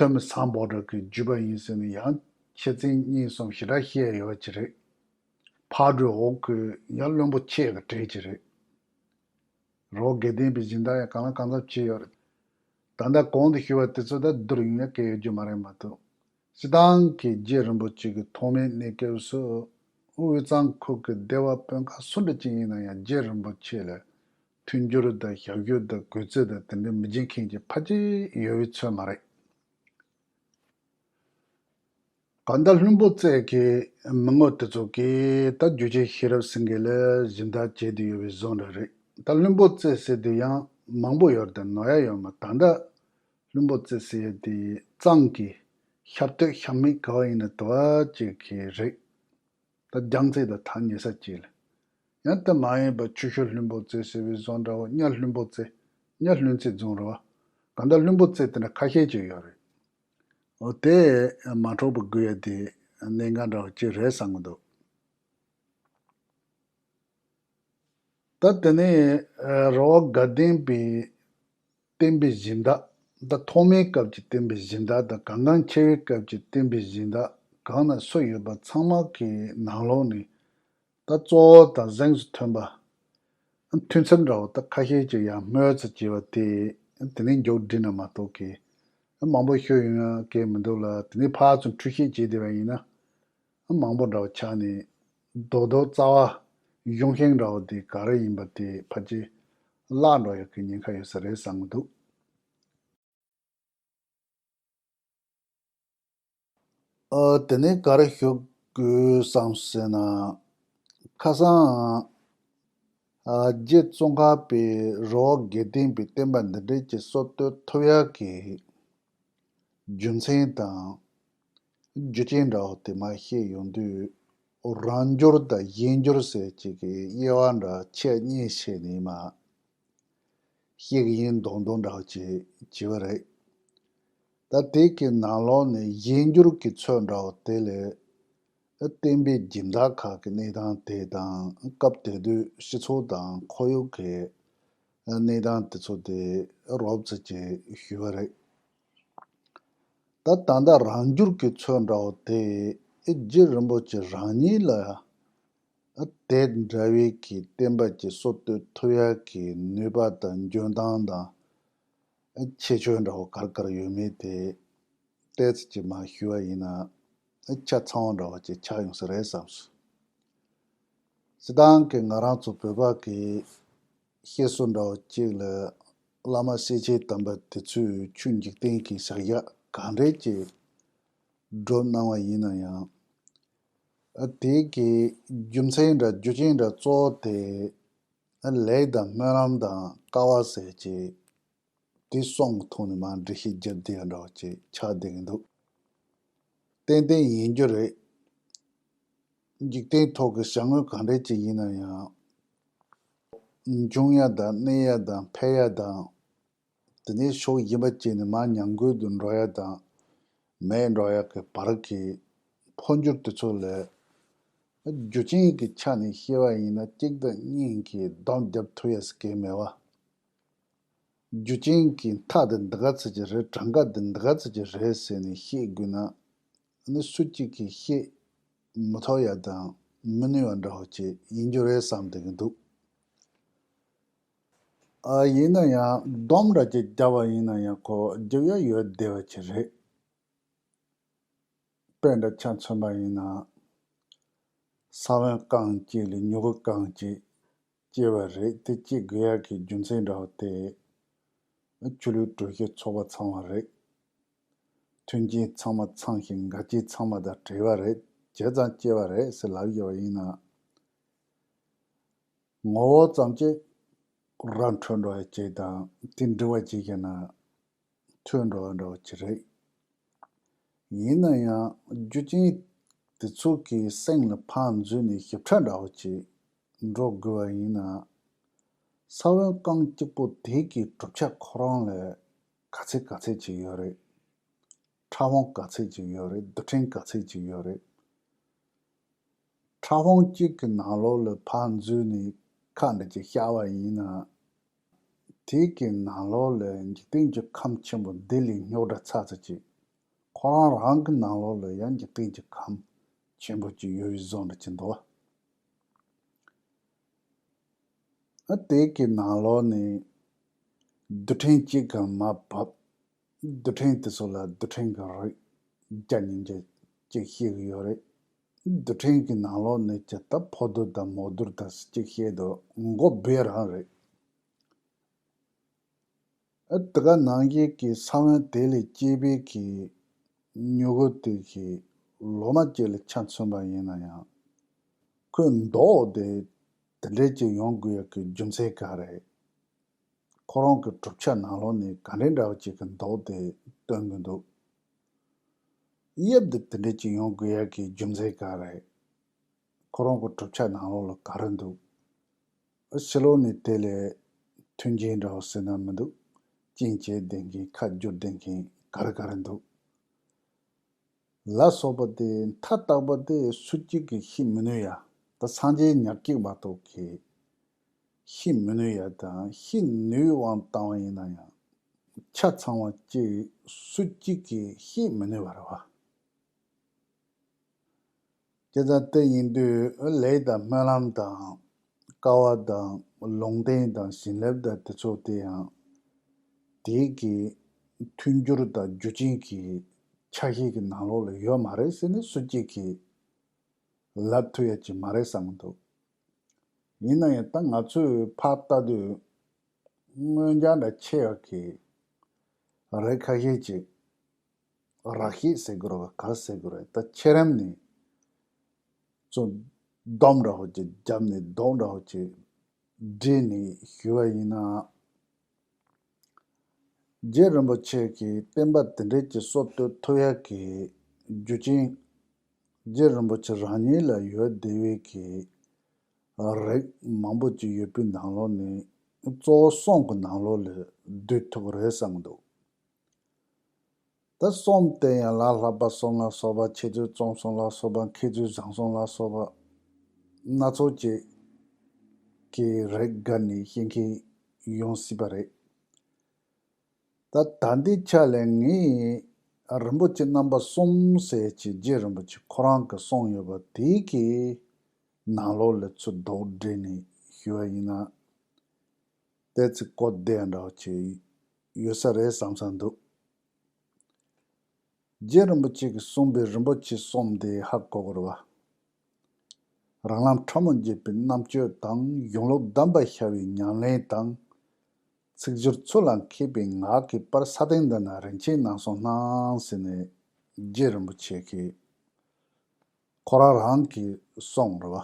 ཐོན་མི་སམ་བྷོ་ཊ་གི་རྒྱུད་པ་ཡིན་ཟེར་ནས་ཡང་ཆེ་ཚན་གཉིས་གསུམ་ཞེ་དྲག་བཤད་ཡ་ཡོད་པ་ཅིག་རེད། ཕག་གྲུའི་འོག་གི་ཡང་བློན་པོ་ཆེ་གི་གྲས་ཅིག་རེད། རོགས་དགེ་ལྡན་པའི་སྦྱིན་བདག་ཡང་གང་ལ་གང་འཚམ་བྱས་ཡོད་རེད། ད་ལྟ་གོང་དུ་ཞུས་པ་དེ་ཚོ་ད་བསྡུར་ཡོང་ཡ་གལ་ཡོད་རྒྱུ་མ་རེད་མ་གཏོགས། སྤྱིར་བཏང་གི་རྗེ་རིན་པོ་ཆེ་གི་ཐོག་མའི་གནས་སྐབས་སུ་དབུས་གཙང་ཁུལ་གྱི་སྡེ་བ་དཔོན་ཁག་སུ་འདྲ་ཅིག་ཡིན་ན་ཡང་རྗེ་རིན་པོ་ཆེ་ལ་མཐུན་འགྱུར་དང་ཞབས་ཞུ་དང་གུས་བརྩི་དང་དེ་འདྲ་མི་བྱེད་མཁན་གྱི་ཕལ་ཆེར་ཡོད་པའི་ཚོད་མ་རེད། གང་ལྟར་ལྷུན་པོ་རྩེ་གི་མི་ངོ་དེ་ཚོ་གིས་ད་རྒྱུ་ཆེན་ཤེས་རབ་སེང་གེ་ལ་སྦྱིན་བདག་བྱས་བསྡད་ཡོད་པའི་བཟོ་འདྲ་རེད། ད་ལྷུན་པོ་རྩེ་ཟེར་དུས་ཡང་མང་པོ་ཡོད་རེད་དེ་ནོར་ཡ་ཡོད་མ་རེད། ད་ལྟ་ལྷུན་པོ་རྩེ་ཟེར་ཡ་དེ་གཙང་གི་ཤར་སྟོད་ཤར་མིག་ག་བ་ཡིན་ན་དེ་བ་ཅིག་གི་རེད། ད་རྒྱལ་རྩེ་དང་ཐག་ཉེ་ས་ཅིག་ལ། ཡང་དེ་མ་ཡིན་པ་ཆུ་ཤུར་ལྷུན་པོ་རྩེ་ཟེར་བའི་བཟོ་འདྲ་བོ། གཉའ་ལྷུན་པོ་རྩེ། གཉའ་ལྷུན་རྩེ་རྫོང་རེད་བ། གང་ལྟར་ལྷུན་པོ་རྩེ་དེ་འདྲ་ཁ་ཤས་ཅིག་ཡོད་རེད། འོ་དེ་མ་འཕྲོག་པ་དགོས་ཡ་དེ་གནད་འགག་འདྲ་བོ་ཅིག་རེད་བསམ་གི་འདུག་ད་དེ་ནས་ཨ་རི་བོ་དགའ་ལྡན་པའི་བསྟན་པའི་སྦྱིན་བདག་ད་ཐོག་མའི་སྐབས་ཀྱི་བསྟན་པའི་སྦྱིན་བདག་དང་གང་གང་ཆེ་བའི་སྐབས་ཀྱི་བསྟན་པའི་སྦྱིན་བདག་གང་ན་སུ་ཡོད་པ་ཚང་མ་གི་ནང་ལོགས་ནས་ད་གཙོ་བོ་དང་གཟེངས་སུ་ཐོན་པ། མཐུན་རྐྱེན་འདྲ་བོ་ད་ཁ་ཤས་ཅིག་ཡང་སྨོས་ཚུལ་བྱས་པ་དེ་དེ་ནས་མཇུག་བསྒྲིལ་ན་མ་གཏོགས་ཀི་མང་པོ་ཤོད་ཡོང་ཡ་གི་མི་འདུག་ལ། དེ་ནས་ཕར་ཚུར་འཁྲུལ་བཤད་བྱས་བསྡད་པ་ཡིན་ན་མང་པོ་འདྲ་བོ་ཆགས་ནས་རྡོག་རྡོག་རྩ་བ་གཞུང་ཤིང་འདྲ་བོ་དེ་ག་རེ་ཡིན་པ་དེ་ཕལ་ཆེར་བརླག་འགྲོ་ཡ་གི་ཉེན་ཁ་ཡོད་ས་རེད་བསམ་གི་འདུག་ཨ། དེ་ནས་ག་རེ་ཞུ་དགོས་བསམ་ཟེར་ན། ཁ་སང་ཨ་རྗེ་ཙོང་ཁ་པས་རི་བོ་དགེ་ལྡན་པའི་བསྟན་པ་འདི་འདྲའི་ཅིག་སྲོལ་གཏོད་ཐུབ་ཡག་གི་རྒྱུ་མཚན་དང་རྒྱུ་རྐྱེན་འདྲ་བོ་དེ་མར་བཤད་ཡོང་དུས། རང་འགྱུར་དང་གཞན་འགྱུར་ཟེར་ཅིག་གི་དབྱེ་བ་འདྲ་ཆེ་གཉིས་ཕྱེ་ནས་མར་བཤད་ཀྱི་ཡིན་མདོག་མདོག་འདྲ་བོ་ཅིག་བྱས་པ་རེད། ད་དེ་གི་ནང་ལོགས་ནས་གཞན་འགྱུར་གྱི་ཚུལ་འདྲ་བོ་དེ་ལས། བསྟན་པའི་སྦྱིན་བདག་ཁག་གི་གནས་སྟངས་དེ་དང་སྐབས་དེ་དུས་སྤྱི་ཚོགས་དང་ཁོར་ཡུག་གི་གནས་སྟངས་དེ་ཚོ་དེ་རོབ་ཙམ་ཅིག་ཞུས་པ་རེད། ད་ད་ལྟ་རང་འགྱུར་གྱི་ཚུལ་འདྲ་བོ་དེ་རྗེ་རིན་པོ་ཆེ་རང་ཉིད་ལ་དེ་འདྲ་བའི་གི་བསྟན་པ་ཅིག་སྲོལ་གཏོད་ཐུབ་ཡག་གི་ནུས་པ་དང་འཇོན་ཐང་དང་ཁྱད་ཆོས་འདྲ་བོ་ག་རེ་ག་རེ་ཡོད་མེད་དེ་ཏོག་ཙམ་ཅིག་མར་ཞུས་པ་ཡིན་ན་ཆ་ཚང་བ་འདྲ་བོ་ཅིག་ཆགས་ཡོང་ས་རེད་བསམ་སོང་། སྤྱིར་བཏང་གི་ང་རང་ཚོ་བོད་པ་གི་བཤད་སྲོལ་འདྲ་བོ་གཅིག་ལ། བླ་མ་སེར་བྱེས་དམ་པ་དེ་ཚོས་ཆོས་འཇིག་རྟེན་གྱི་བྱ་བཞག་གང་འདྲ་ཅིག་སྒྲུབ་གནང་བ་ཡིན་ན་ཡང་། ཨ། དེ་གི་རྒྱུ་མཚན་འདྲ་རྒྱུ་རྐྱེན་འདྲ་གཙོ་བོ་དེ། ཨ། ལས་དང་སྨོན་ལམ་དང་དཀའ་བ་ཟེར་གྱི་དེ་གསུམ་གྱི་ཐོག་ནས་མར་འགྲེལ་བཤད་བརྒྱབ་བསྡད་ཡ་འདྲ་བོ་ཅིག་ཆགས་བསྡད་ཀྱི་འདུག་ཏན་ཏན་ཡིན་རྒྱུ་རེད། འཇིག་རྟེན་ཐོག་གི་བྱ་དངོས་གང་འདྲ་ཅིག་ཡིན་ན་ཡང་། འབྱུང་ཡ་དང་གནས་ཡ་དང་འཕེལ་ཡ་དང་། དེ་ནས་ཕྱོགས་གཞན་པ་ཅིག་ནས་མར་ཉམས་རྒུད་དུ་འགྲོ་ཡ་དང་མེད་འགྲོ་ཡ་གི་བར་གྱི་འཕོ་འགྱུར་དེ་ཚོ་ལ། རྒྱུ་རྐྱེན་གྱི་ཆ་ནས་བཤད་པ་ཡིན་ན་གཅིག་དང་གཉིས་ཀྱིས་སྡོམ་རྒྱབ་ཐུབ་ཡ་ཟེར་མཁན་མེད་པ། རྒྱུ་རྐྱེན་གྱི་མཐའ་དེ་འདི་ག་ཚོད་ཅིག་རེད། གྲངས་ཀ་དེ་འདི་ག་ཚོད་ཅིག་རེད་ཟེར་ནས་བཤད་དགོས་ན། ཨ་ནི་སུ་གཅིག་གིས་བཤད་མི་ཐུབ་ཡ་དང་མི་ནུས་པ་འདྲ་བོ་ཅིག་ཡིན་རྒྱུ་རེད་བསམ་བསྡད་ཀྱི་འདུག་ཨ། ཡིན་ན་ཡང་སྡོམ་འདྲ་ཅིག་བརྒྱབ་པ་ཡིན་ན་ཡང་ཁོ་རྒྱབ་ཡ་ཡོད་བསྡད་པ་ཅིག་རེད། དཔེ་འདྲ་ཆ་མཚོན་པ་ཡིན་ན། ས་བོན་རྐང་གཅིག་ལས་མྱུ་གུ་རྐང་གཅིག་སྐྱེ་བ་རེད། དེ་སྐྱེ་དགོས་ཡག་གི་རྒྱུ་མཚན་འདྲ་བོ་དེ། ཆོས་ལུགས་གྲོས་གཞི་ཚོགས་པ་ཚང་བ་རེད། མཐུན་རྐྱེན་ཚང་མ་ཚང་ཞིང་འགལ་རྐྱེན་ཚང་མ་དང་བྲལ་བ་རེད། བྱས་ཙང་སྐྱེ་བ་རེད་ཟེར་ལབ་ཡོད་པ་ཡིན་ན། ངོ་བོ་ཙམ་གྱིས་ར་འཕྲོད་འགྲོ་ཡ་ཅིག་དང་དེ་འདྲ་བ་ཅིག་བྱས་ན་འཕྲོད་འགྲོ་བ་འདྲ་བ་ཅིག་རེད། ཡིན་ན་ཡང་རྒྱུ་རྐྱེན་དེ་ཚོ་གི་སྟེང་ལ་ཕར་འཛུལ་ནས་ཞིབ་ཕྲ་འདྲ་བ་ཅིག་འགྲོ་དགོས་པ་ཡིན་ན། ས་བོན་རྐང་གཅིག་པོ་དེ་གི་གྲུབ་ཆ་ཁོ་རང་ལ་ག་ཚད་ག་ཚད་ཅིག་ཡོད་རེད། ཕྲ་ཕུང་ག་ཚད་ཅིག་ཡོད་རེད། རྡུལ་ཕྲན་ག་ཚད་ཅིག་ཡོད་རེད། ཕྲ་ཕུང་གཅིག་གི་ནང་ལོགས་ལ་ཕར་འཛུལ་ནས་ཁ་འདྲ་ཅིག་བཤར་བ་ཡིན་ན། དེ་གི་ནང་ལོགས་ལ་འཇིག་རྟེན་གྱི་ཁམས་ཆེན་པོ་འདི་ལས་རྙོག་དྲ་ཚ་ཚ་ཅིག་ཁོ་རང་རང་གི་ནང་ལོགས་ལ་ཡང་འཇིག་རྟེན་གྱི་ཁམས་ཆེན་པོ་ཅིག་ཡོད་པའི་བཟོ་འདྲ་ཅིག་འདུག་བ། ཨ། དེ་གི་ནང་ལོགས་ནས་རྡུལ་ཕྲན་གཅིག་གམ་མར་བབས། རྡུལ་ཕྲན་དེ་ཚོ་ལ་རྡུལ་ཕྲན་གྱི་རིགས། བརྒྱ་ཉིས་བརྒྱ་ཅིག་བཤད་ཀྱི་ཡོད་རེད། རྡུལ་ཕྲན་གྱི་ནང་ལོགས་ནས་ཀྱང་ད་ཕོ་རྡུལ་དང་མོ་རྡུལ་དང་ཟེར་ཅིག་བཤད་དུས་མགོ་སྦས་རང་རེད། ཨ་དེ་ག་ནང་བཞིན་གྱི་ས་བོན་དེ་ལས་སྐྱེས་པའི་གི་མྱུ་གུ་དེ་གི་ལོ་མ་གཅིག་ལ་ཆ་མཚོན་པ་ཡིན་ན་ཡང་། ཁོའི་མདོག་དེ་དེ་འདྲས་ཅིག་ཡོང་དགོས་ཡག་གི་རྒྱུ་མཚན་ག་རེད། ཁོ་རང་གི་གྲུབ་ཆ་ནང་ལོགས་ནས་ག་འདྲས་འདྲ་བ་ཅིག་གི་མདོག་དེ་སྟོན་གྱི་འདུག་དབྱིབས་དེ་དེ་འདྲས་ཅིག་ཡོང་དགོས་ཡག་གི་རྒྱུ་མཚན་ག་རེད། ཁོ་རང་གི་གྲུབ་ཆ་ནང་ལོགས་ལ་ག་རེ་འདུག་ཕྱི་ལོགས་ནས་དེ་ལས་མཐུན་རྐྱེན་འདྲ་བོ་ཟེར་ན་མི་འདུག་རྐྱེན་བྱས་བསྡད་མཁན་ཁ་བསྒྱུར་བསྡད་མཁན་ག་རེ་ག་རེ་འདུག་ལ་སོགས་པ་དེ་མཐའ་དག་པ་དེ་སུ་གཅིག་གིས་ཤེས་མི་ནུས་ཡ། ད་སངས་རྒྱས་ཉག་གཅིག་མ་གཏོགས་ཀྱིས་ཤེས་མི་ནུས་ཡ་དང་ཤེས་ནུས་དབང་བཏང་བ་ཡིན་ན་ཡང་ཆ་ཚང་བ་གཅིག་སུ་གཅིག་གིས་ཤེས་མི་ནུས་པ་རེད་བ། བྱས་ཙང་དེ་ཡིན་དུས་ལས་དང་སྨོན་ལམ་དང་དཀའ་བ་དང་ལུང་བསྟན་དང་བྱིན་རླབས་དང་དེ་ཚོ་དེ་ཡང་དེའི་གི་མཐུན་འགྱུར་དང་རྒྱུ་རྐྱེན་གྱི་ཆ་ཤས་ཀྱི་ནང་ལོགས་ལ་ཡོད་མ་རེད་ཟེར་ནས་སུ་གཅིག་གིས་ལབ་ཐུབ་ཡ་ཅིག་མ་རེད་བསམ་གྱི་འདུག་ཡིན་ན་ཡང་ད་ང་ཚོས་ཕར་ལྟ་དུས་མངོན་འཇགས་འདྲ་ཆེ་ཡག་གི་རིགས་ཁ་ཤས་ཅིག་རགས་ཤིག་ཟེར་དགོས་རེད་བ། ག་རེ་ཟེར་དགོས་རེད། ད་ཁྱེད་རང་ནས་ཚོ་སྡོམ་འདྲ་བོ་ཅིག་བརྒྱབ་ནས་རྡོག་འདྲ་བོ་ཅིག་སྒྲིལ་ནས་ཞུ་བ་ཡིན་ན། རྗེ་རིན་པོ་ཆེ་གི་བསྟན་པ་དེ་འདྲས་ཀྱི་སྲོལ་གཏོད་ཐུབ་ཡག་གི་རྒྱུ་རྐྱེན། རྗེ་རིན་པོ་ཆེ་རང་ཉིད་ལ་ཡོད་བསྡད་པའི་གི་རིགས་མང་པོ་ཅིག་ཡོད་པའི་ནང་ལོགས་ནས་གཙོ་བོ་གསུམ་གི་ནང་ལོགས་ལ་བསྡུས་ཐུབ་ཀྱི་རེད་བསམ་གྱི་འདུག་ད་གསུམ་དེ་ཡང་ལ་བསླབ་པ་གསུམ་ལ་སོགས་པ། འཆད་རྩོད་རྩོམ་གསུམ་ལ་སོགས་པ། མཁས་བཙུན་བཟང་གསུམ་ལ་སོགས་པ་སྣ་ཚོགས་ཅིག་གི་རིགས་བགར་ནས་བཤད་མཁན་ཡོང་སྲིད་པ་རེད། ད་ད་ལྟའི་ཆ་ལ་ངས་རིན་པོ་ཆེ་རྣམ་པ་གསུམ་ཟེར་གྱི་རྗེ་རིན་པོ་ཆེ་ཁོ་རང་གིས་གསུངས་ཡོད་པ་དེ་གི་ནང་ལོགས་ལ་ཚུར་རྡོག་སྒྲིལ་ནས་ཞུ་བ་ཡིན་ན། ཏོག་ཙམ་གོ་བདེ་འདྲ་བོ་ཅིག་ཡོད་ས་རེད་བསམ་བསམ་འདུག་རྗེ་རིན་པོ་ཆེ་གིས་གསུངས་པའི་རིན་པོ་ཆེ་གསུམ་དེ་ཧ་གོ་དགོས་རེད་བ། རང་ལམ་ཕྲ་མོ་བརྒྱུད་པའི་རྣམ་དཔྱོད་དང་། གཞུང་ལུགས་གདམས་པ་ཤར་བའི་ཉམས་ལེན་དང་། ཚིག་སྦྱོར་ཚུལ་ལ་མཁས་པའི་ངག་གི་དཔལ། ས་སྟེང་འདི་ན་རིན་ཆེན་སྣ་ཚོགས་སྣང་ཟེར་ནས་རྗེ་རིན་པོ་ཆེ་གིས་ཁོ་རང་རང་གིས་གསུངས་རེད་བ།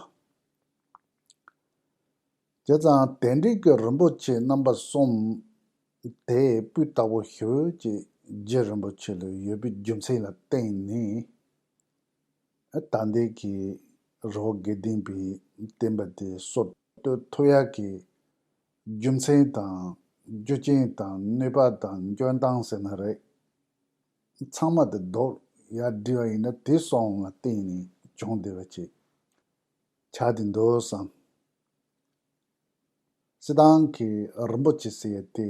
བྱས་ཙང་དེ་འདྲའི་གི་རིན་པོ་ཆེ་རྣམ་པ་གསུམ་དེ་སྤུས་དག་པོ་ཞེ་པོ་ཅིག་རྗེ་རིན་པོ་ཆེ་ལ་ཡོད་པའི་རྒྱུ་མཚན་ལ་བརྟེན་ནས། ད་ལྟའི་གི་རི་བོ་དགེ་ལྡན་པའི་བསྟན་པ་དེ་སྲོལ་གཏོད་ཐུབ་ཡག་གི་རྒྱུ་མཚན་དང་རྒྱུ་རྐྱེན་དང་ནུས་པ་དང་འཇོན་ཐང་ཟེར་ན་རེད། ཚང་མ་དེ་རྡོག་ཡར་སྒྲིལ་བ་ཡིན་ན་དེ་གསུམ་ལ་བརྟེན་ནས་བྱུང་བསྡད་པ་ཅིག་ཆགས་བསྡད་འདུག་བསམ། སྤྱིར་བཏང་གི་རིན་པོ་ཆེ་ཟེར་ཡ་དེ་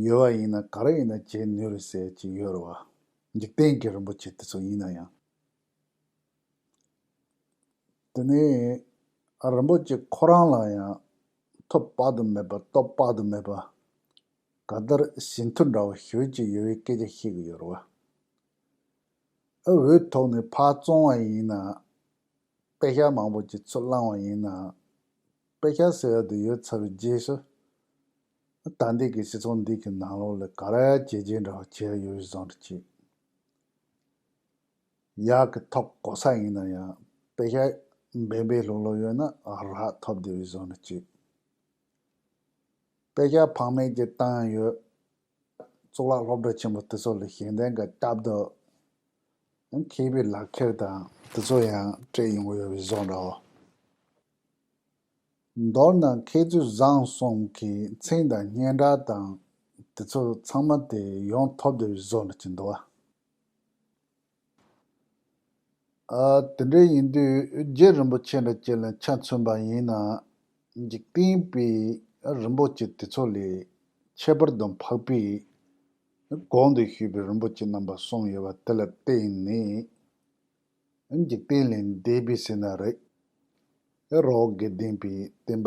ཡོད་པ་ཡིན་ན་ག་རེ་ཡིན་ན་བྱེད་ནུས་རེད་ཟེར་ཡ་ཅིག་ཡོད་རེད་བ། འཇིག་རྟེན་གྱི་རིན་པོ་ཆེ་དེ་ཚོ་ཡིན་ན་ཡང་། དེ་ནས་རིན་པོ་ཆེ་ཁོ་རང་ལ་ཡང་ཐོབ་དཔག་ཏུ་མེད་པ། སྟོབས་དཔག་ཏུ་མེད་པ། གང་ལྟར་ཞི་མཐུ་འདྲ་བོ་ཞེ་པོ་ཅིག་ཡོད་པའི་སྐད་ཆ་བཤད་ཀྱི་ཡོད་རེད་བ། ཨ་འོས་ཐོག་ནས་ཕར་བཙོང་བ་ཡིན་ན། པེ་ཤག་མང་པོ་ཅིག་ཚུར་བླངས་པ་ཡིན་ན། པེ་ཤག་ཟེར་བ་དེ་ཡོད་ཚར་བའི་རྗེས་སུ། ད་ལྟའི་གི་སྤྱི་ཚོགས་འདི་གི་ནང་ལོགས་ལ་ག་རེ་བྱས་རྗེས་འདྲ་བ་བྱས་ཡོད་བཟོ་འདྲ་ཅིག་ཡག་གི་ཐོབ་གོ་ས་ཡིན་ན་ཡང་པེ་ཤག་འབེན་པའི་ལུགས་ལ་ཡོད་ན་རག་ཐོབ་བསྡད་པའི་བཟོ་འདྲ་ཅིག་པེ་ཤག་ཕངས་མེད་ཀྱི་བཏང་ཡོད། གཙུག་ལག་སློབ་གྲྭ་ཆེན་པོ་དེ་ཚོ་ལ་ཞལ་འདོན་ག་སྐྱབས་དུ་མཁས་པའི་ལག་ཁྱེར་དང་དེ་ཚོ་ཡང་སྤྲད་ཡོང་གི་ཡོད་པའི་བཟོ་འདྲ་བོ། མདོར་ན་མཁས་བཙུན་བཟང་གསུམ་གྱི་མཚན་དང་སྙན་གྲགས་དང་དེ་ཚོ་ཚང་མ་དེ་ཡོང་ཐོབ་བསྡད་པའི་བཟོ་འདྲ་ཅིག་འདུག་བ། ཨ། དེ་འདྲ་ཡིན་དུས་རྗེ་རིན་པོ་ཆེ་འདྲ་ཅིག་ལ་ཆ་མཚོན་པ་ཡིན་ན། འཇིག་རྟེན་པའི་རིན་པོ་ཆེ་དེ་ཚོ་ལས་ཁྱད་པར་དུ་འཕགས་པའི་གོང་དུ་ཞུས་པའི་རིན་པོ་ཆེ་རྣམ་པ་གསུམ་ཡོད་པ་དེ་ལ་བརྟེན་ནས། འཇིག་རྟེན་ལས་འདས་པའི་ཟེར་ན་རེད། རི་བོ་དགེ་ལྡན་པའི་བསྟན་པ་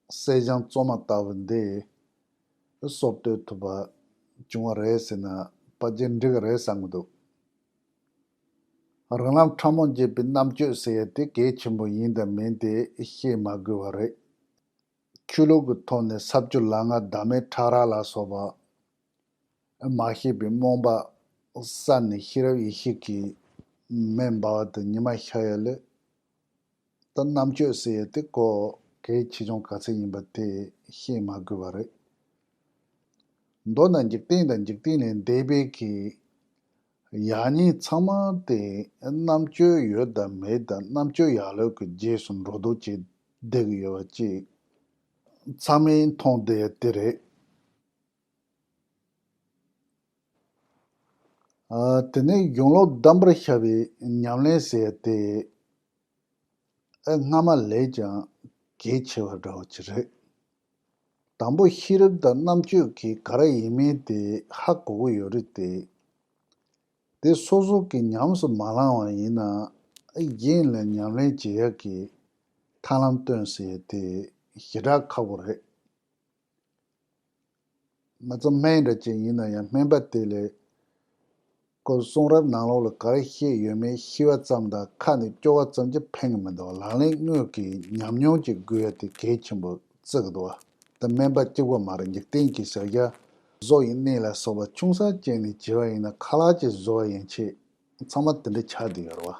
གསེར་སྦྱངས་བཙོ་མ་ལྟ་བུ་འདི་སྲོལ་གཏོད་ཐུབ་པ་བྱུང་བ་རེད་ཟེར་ན་ཕལ་ཆེར་འགྲིག་གི་རེད་བསམ་གྱི་འདུག་རང་ལམ་ཕྲ་མོ་འབྱེད་པའི་རྣམ་དཔྱོད་ཟེར་ཡ་དེ་གལ་ཆེན་པོ་ཡིན་དང་མིན་དེ་བཤད་མ་དགོས་པ་རེད། ཆོས་ལུགས་ཀྱི་ཐོག་ནས་ས་བཅུ་ལམ་ལྔ་བདག་མེད་ཕྲ་རགས་ལ་སོགས་པ་མ་ཤེས་པའི་རྨོངས་པ་བསལ་ནས་ཤེས་རབ་ཡེ་ཤེས་ཀྱི་མེ་འབར་བ་དང་ཉི་མ་ཤར་ཡ་ལས། ད་རྣམ་དཔྱོད་ཟེར་ཡ་དེ་ཀོ་གལ་ཆེ་ཆུང་ག་ཚད་ཡིན་པ་དེ་བཤད་མ་དགོས་པ་རེད། མདོར་ན་འཇིག་རྟེན་དང་འཇིག་རྟེན་ལས་འདས་པའི་གི་ཡག་ཉེས་ཚང་མ་དེ་རྣམ་དཔྱོད་ཡོད་དང་མེད་དང་རྣམ་དཔྱོད་ཡག་ལོས་ཀྱི་རྗེས་སུ་འགྲོ་ལྡོག་བྱས་བསྡད་ཀྱི་ཡོད་པ་ཅིག་ཚང་མས་མཐོང་བསྡད་ཡ་དེ་རེད། ཨ། དེ་ནས་ཡོངས་ལོག་གདམས་པར་ཤར་བའི་ཉམས་ལེན་ཟེར་ཏེ། ཨ། སྔ་མ་ལས་ཀྱང་གལ་ཆེ་བ་འདྲ་བོ་ཅིག་རེད། དང་པོ་ཤེས་རབ་དང་རྣམ་དཔྱོད་ཀྱིས་ག་རེ་ཡིན་མིན་དེ་ཧ་གོ་གི་ཡོད་རེད་དེ། དེ་སོ་སོ་གིས་ཉམས་སུ་མ་བླངས་པ་ཡིན་ན། ཨ། གཞན་ལ་ཉམས་ལེན་བྱེད་ཡག་གི་ཐབས་ལམ་སྟོན་ཟེར་དེ་ཞེ་དྲག་ཁག་པོ་རེད། ང་ཚོ་སྨན་འདྲ་ཅིག་ཡིན་ན་ཡང་སྨན་པ་དེ་ལས་ཁོ་གསུང་རབ་ནང་ལོགས་ལ་ག་རེ་བཤད་ཡོད་མེད་ཤེས་པ་ཙམ་དང་ཁ་ནས་སྐྱོར་བ་ཙམ་གྱིས་ཕན་གྱི་མི་འདུག་ལག་ལེན་དངོས་ཀྱི་ཉམས་མྱོང་ཅིག་དགོས་ཡ་དེ་གལ་ཆེན་པོ་བརྩི་གི་འདུག་ད་སྨན་པ་གཅིག་པོ་མ་རེད། འཇིག་རྟེན་གྱི་བྱ་བཞག་བཟོ་ཡི་གནས་ལ་སོགས་པ་ཆུང་ས་ཅན་ནས་བྱས་པ་ཡིན་ན་ཁ་ལག་ཅིག་བཟོ་བ་ཡན་ཆད་ཚང་མ་དེ་འདྲ་ཆགས་བསྡད་ཡོད་རེད་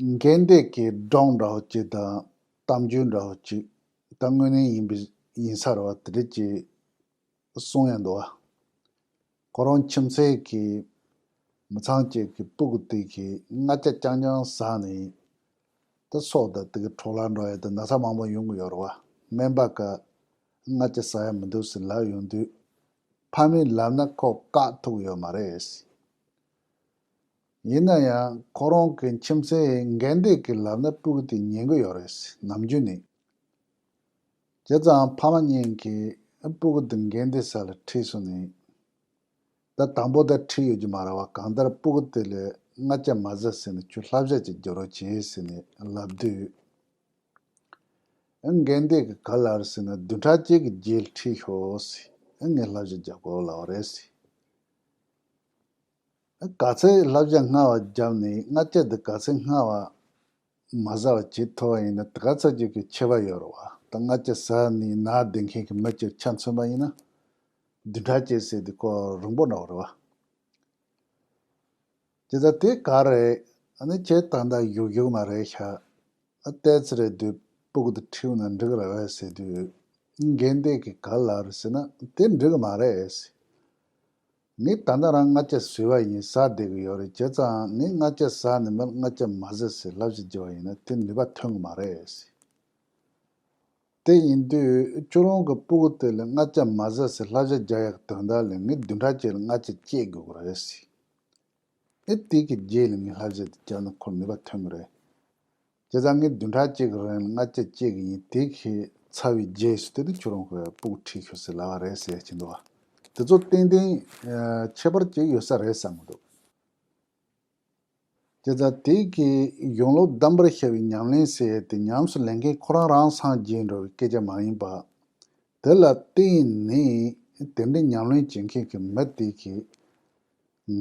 བ། འགལ་ཟླ་གི་སྒྲུང་འདྲ་བོ་ཅིག་དང་གཏམ་རྒྱུད་འདྲ་བོ་ཅིག་ད་དངོས་གནས་ཡིན་པའི་ཡིན་ས་རེད་བ། དེ་འདྲ་ཅིག་གསུང་ཡ་འདུག་བ། ཁོ་རང་ཁྱིམ་མཚེས་ཀྱི་མི་ཚང་གཅིག་གི་སྤུ་གུ་དེ་གིས་མངར་ཆ་རྐྱང་རྐྱང་ཟ་ནས་ད་སྲོག་དང་དེ་གི་འཕྲོ་བརླག་འགྲོ་ཡ་དང་ན་ཚ་མང་པོ་ཡོང་གི་ཡོད་རེད་བ། སྨན་པ་ཀ་མངར་ཆ་ཟ་ཡ་མི་འདུག་ཟེར་ལབ་ཡོང་དུས། ཕ་མས་ལབ་ན་ཁོ་བཀག་ཐུབ་ཀྱི་ཡོད་མ་རེད། ཡིན་ན་ཡང་ཁོ་རང་གི་ཁྱིམ་མཚེས་འགལ་ཟླ་གིས་ལབ་ན་སྤུ་གུ་དེ་ཉན་གྱི་ཡོད་རེད་ཟེར། ནམ་རྒྱུན་ནས། བྱས་ཙང་ཕ་མ་གཉིས་ཀྱིས་སྤུ་གུ་དེ་འགལ་ཟླ་ས་ལ་ཁྲིད་སོང་ནས། ད་དང་པོ་ད་ཁྲིད་ཡོད་ཀྱི་མ་རེད་བ། གང་ལྟར་སྤུ་གུ་དེ་ལ་མངར་ཆ་མ་ཟ་ཟེར་ནས་ཁྱོད་བསླབ་བྱ་ཅིག་རྒྱག་རོགས་བྱེད་ཟེར་ནས་ལབ་དུས། འགལ་ཟླ་གིས་ག་ལབ་རེད་ཟེར་ན། བདུན་ཕྲག་གཅིག་གི་རྗེས་ལ་ཁྲིད་ཤོག་ཟེར། ངས་བསླབ་བྱ་རྒྱག་དགོས་ལབ་པ་རེད་ཟེར། ག་ཚད་བསླབ་བྱ་སྔ་བ་བརྒྱབ་ནས་མངར་ཆ་འདི་ག་ཚད་སྔ་བ་མ་ཟ་བ་བྱེད་ཐུབ་པ་ཡིན་ན་དེ་ག་ཚད་ཅིག་གི་ཁྱད་པར་ཡོད་རེད་བ། ད་མངར་ཆ་ཟ་ནས་ནད་བསྡད་མཁན་གྱི་མི་གཅིག་ཆ་མཚོན་པ་ཡིན་ན། བདུན་ཕྲག་གཅིག་ཟེར་དུས་ཁོ་རིང་པོ་འདྲ་བོ་རེད་བ། དེ་ལྟར་དེ་ག་རེད། ཨ་ནི་ཁྱེད་ད་ལྟ་ཡུག་ཡུག་མ་རེད་ཤག་ཨ། ཏོག་ཙམ་རེ་དུས་སྤུ་གུ་དེ་ཁྲིད་ན་འགྲིག་རེད་བས་ཟེར་དུས། འགལ་ཟླ་གིས་ག་ལབ་རེད་ཟེར་ན། དེ་འགྲིག་གི་མ་རེད་ཟེར། ངས་ད་ལྟ་རང་མངར་ཆ་ཟོས་པ་ཡིན། ཟ་བསྡད་ཀྱི་ཡོད་རེད། བྱས་ཙང་ངས་མངར་ཆ་ཟ་ནས་མར་མངར་ཆ་མ་ཟ་ཟེར་བསླབ་བྱ་བརྒྱབ་པ་ཡིན་ན་དེ་ནུས་པ་ཐོན་གྱི་མ་རེད་ཟེར། དེ་ཡིན་དུས་ཁྱོད་རང་གི་སྤུ་གུ་དེ་ལ་མངར་ཆ་མ་ཟ་ཟེར་བསླབ་བྱ་རྒྱག་ཡག་དོན་དག་ལ་ངས་བདུན་ཕྲག་གཅིག་ལ་མངར་ཆ་བཅད་དགོས་ཀྱི་རེད་ཟེར། ཨེ། དེ་གི་རྗེས་ལ་ངས་བསླབ་བྱ་དེ་བརྒྱབ་ན་ཁོར་ནུས་པ་ཐོན་གྱི་རེད། བྱས་ཙང་ངས་བདུན་ཕྲག་གཅིག་གི་རིང་ལ་མངར་ཆ་བཅད་ཀྱི་ཡིན། དེ་གི་ཚར་བའི་རྗེས་སུ་དེ་ནི་ཁྱོད་རང་གི་སྤུ་གུ་ཁྲིད་ཤོག་ཟེར་ལབ་པ་རེད་ཟེར་གྱིན་འདུག་བ། དེ་ཚོ་ཏན་ཏན་ཁྱད་པར་ཅིག་ཡོད་ས་རེད་བསམ་གྱི་འདུག་བྱས་ཙང་དེ་གི་ཡོངས་ལོག་གདམས་པར་ཤར་བའི་ཉམས་ལེན་ཟེར་ཡས་དེ་ཉམས་སུ་ལེན་མཁན་ཁོ་རང་རང་སངས་རྒྱས་འགྲོ་བའི་སྐད་ཆ་མ་ཡིན་པ། དེ་ལ་བརྟེན་ནས་དེ་འདྲའི་ཉམས་ལེན་བྱེད་མཁན་གྱི་མི་དེ་གིས་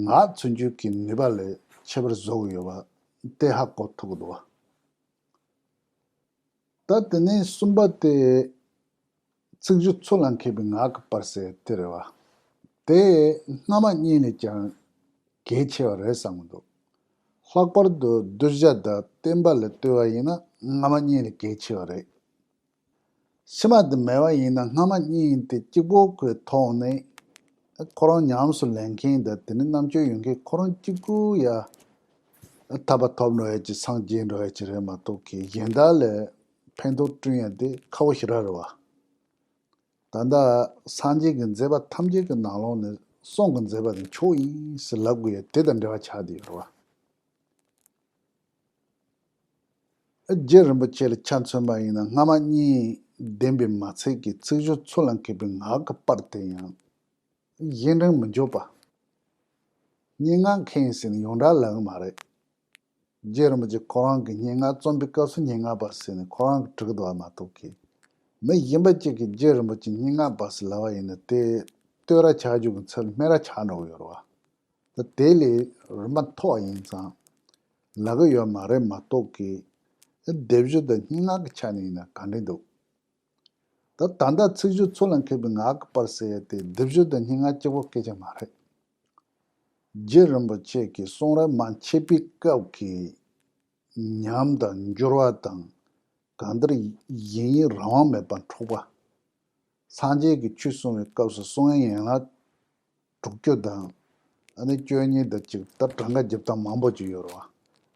ངག་ཚུལ་འཆོས་ཀྱི་ནུས་པ་ལས་ཁྱད་པར་བཟོ་གི་ཡོད་པ་དེ་ཧ་གོ་ཐུབ་ཀྱི་འདུག་བ། ད་དེ་ནས་གསུམ་པ་དེ། ཚིག་སྦྱོར་ཚུལ་ལ་མཁས་པའི་ངག་གི་པར་ཟེར་དེ་རེད་བ། དེ་སྔ་མ་གཉིས་ལས་ཀྱང་གལ་ཆེ་བ་རེད་བསམ་གྱི་འདུག་ལྷག་པར་དུ་གདུལ་བྱ་དང་བསྟན་པ་ལ་ལྟོས་པ་ཡིན་ན་སྔ་མ་གཉིས་ལས་གལ་ཆེ་བ་རེད། ཕྱི་མ་དེ་མེད་པ་ཡིན་ན་སྔ་མ་གཉིས་ཡིན་དེ་གཅིག་པོ་གི་ཐོག་ནས་ཁོ་རང་ཉམས་སུ་ལེན་མཁན་དང་དེ་ནས་རྣམ་དཔྱོད་ཡོད་མཁན་ཁོ་རང་གཅིག་པུ་ཡ་ཐར་པ་ཐོབ་འགྲོ་ཡ་ཅིག་སངས་རྒྱས་འགྲོ་ཡ་ཅིག་རེད་མ་གཏོགས་གི་གཞན་དག་ལ་ཕན་ཐོགས་བསྐྲུན་ཡ་དེ་ཁག་པོ་ཞེ་དྲག་རེད་བ། ད་ལྟ་སངས་རྒྱས་ཀྱི་མཛད་པ་ཐམས་ཅད་ཀྱི་ནང་ལོགས་ནས་གསུང་གི་མཛད་པ་དེ་མཆོག་ཡིན་ཟེར་ལབ་དགོས་ཡ་དེ་དང་འབྲེལ་བ་ཆགས་བསྡད་ཡོད་རེད་བ། རྗེ་རིན་པོ་ཆེ་ལ་ཆ་མཚོན་པ་ཡིན་ན་སྔ་མ་གཉིས་བདེན་པའི་མ་ཚད་ཀྱི་ཚིག་སྦྱོར་ཚུལ་ལ་མཁས་པའི་ངག་གི་པར་དེ་ཡང་གཞན་དྲིང་མི་འཇོག་པ། སྙན་ངག་མཁན་ཟེར་ནས་ཡོངས་གྲགས་ལབ་ཀྱི་མ་རེད། རྗེ་རིན་པོ་ཆེ་ཁོ་རང་གི་སྙན་ངག་རྩོམ་པའི་སྐབས་སུ་སྙན་ངག་པ་ཟེར་ནས་ཁོ་རང་གིས་བྲི་གི་འདུག་པ་མ་གཏོགས་ཀྱི། མི་གཞན་པ་གཅིག་གིས་རྗེ་རིན་པོ་ཆེ་སྙན་ངག་པ་ཟེར་ལབ་པ་ཡིན་ན་དེ་བསྟོད་ར་ཆགས་རྒྱུ་གི་ཚུལ་སྨད་ར་ཆགས་འགྲོ་གི་ཡོད་རེད་བ། ད་དེ་ལས་རིམ་པ་མཐོ་བ་ཡིན་ཙང་ལབ་ཀྱི་ཡོད་མ་རེད་མ་གཏོགས་ཀྱི། སྡེབ་སྦྱོར་དང་སྙན་ངག་གི་ཆ་ནས་ཡིན་ན་ག་འདྲ་འདུག་ད་ད་ལྟ་ཚིག་སྦྱོར་ཚུལ་ལ་མཁས་པའི་ངག་གི་པར་ཟེར་ཡ་དེ་སྡེབ་སྦྱོར་དང་སྙན་ངག་གཅིག་པོ་སྐད་ཆ་མ་རེད། རྗེ་རིན་པོ་ཆེ་གི་གསུང་རབ་མང་ཆེ་བའི་སྐབས་ཀྱི་ཉམས་དང་འགྱུར་བ་དང་། གང་ལྟར་ཡིན་ཡིན་རང་དབང་མེད་པར་འཁྲུག་པ། སངས་རྒྱས་ཀྱིས་ཆོས་གསུང་བའི་སྐབས་སུ་གསུང་ཡན་ཡན་ལག་དྲུག་ཅུ་དང་། ཨ་ནི་བཅུ་གཉིས་དང་གཅིག་ད་གྲངས་ཀ་རྒྱབ་སྟངས་མང་པོ་ཅིག་ཡོད་རེད་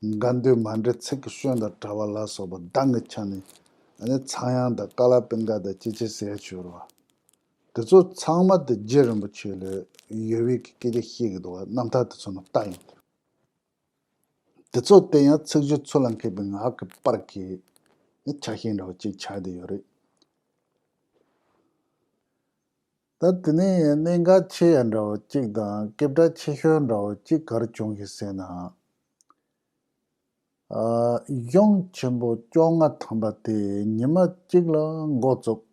བ། འགལ་འདུ་མ་འདྲེས་ཚིག་གི་སྐྱོན་དང་བྲལ་བ་ལ་སོགས་པ་གདངས་ཀྱི་ཆ་ནས། ཨ་ནི་ཚངས་དབྱངས་དང་ཀ་ལ་པིང་ཀ་དང་ཅི་ཅི་ཟེར་ཡ་ཡོད་རེད་བ། དེ་ཚོ་ཚང་མ་དེ་རྗེ་རིན་པོ་ཆེ་ལ་ཡོད་པའི་སྐད་ཆ་བཤད་ཀྱི་འདུག་བ། རྣམ་ཐར་དེ་ཚོ་ནང་ལྟ་ཡོང་དུས། དེ་ཚོ་དེ་ཡང་ཚིག་སྦྱོར་ཚུལ་ལ་མཁས་པའི་ངག་གི་པར་གྱི་ཆ་ཤས་འདྲ་བོ་ཅིག་ཆགས་བསྡད་ཡོད་རེད། ད་དེ་ནས་གནད་འགག་ཆེ་ཡ་འདྲ་བོ་གཅིག་དང་སྐད་གྲགས་ཆེ་ཤོས་འདྲ་བོ་གཅིག་ག་རེ་བྱུང་གི་ཟེར་ན། ཨ། གཞུང་ཆེན་པོ་བཅོ་ལྔ་ཐམ་པ་དེ་ཉི་མ་གཅིག་ལ་འགོ་བཙུགས།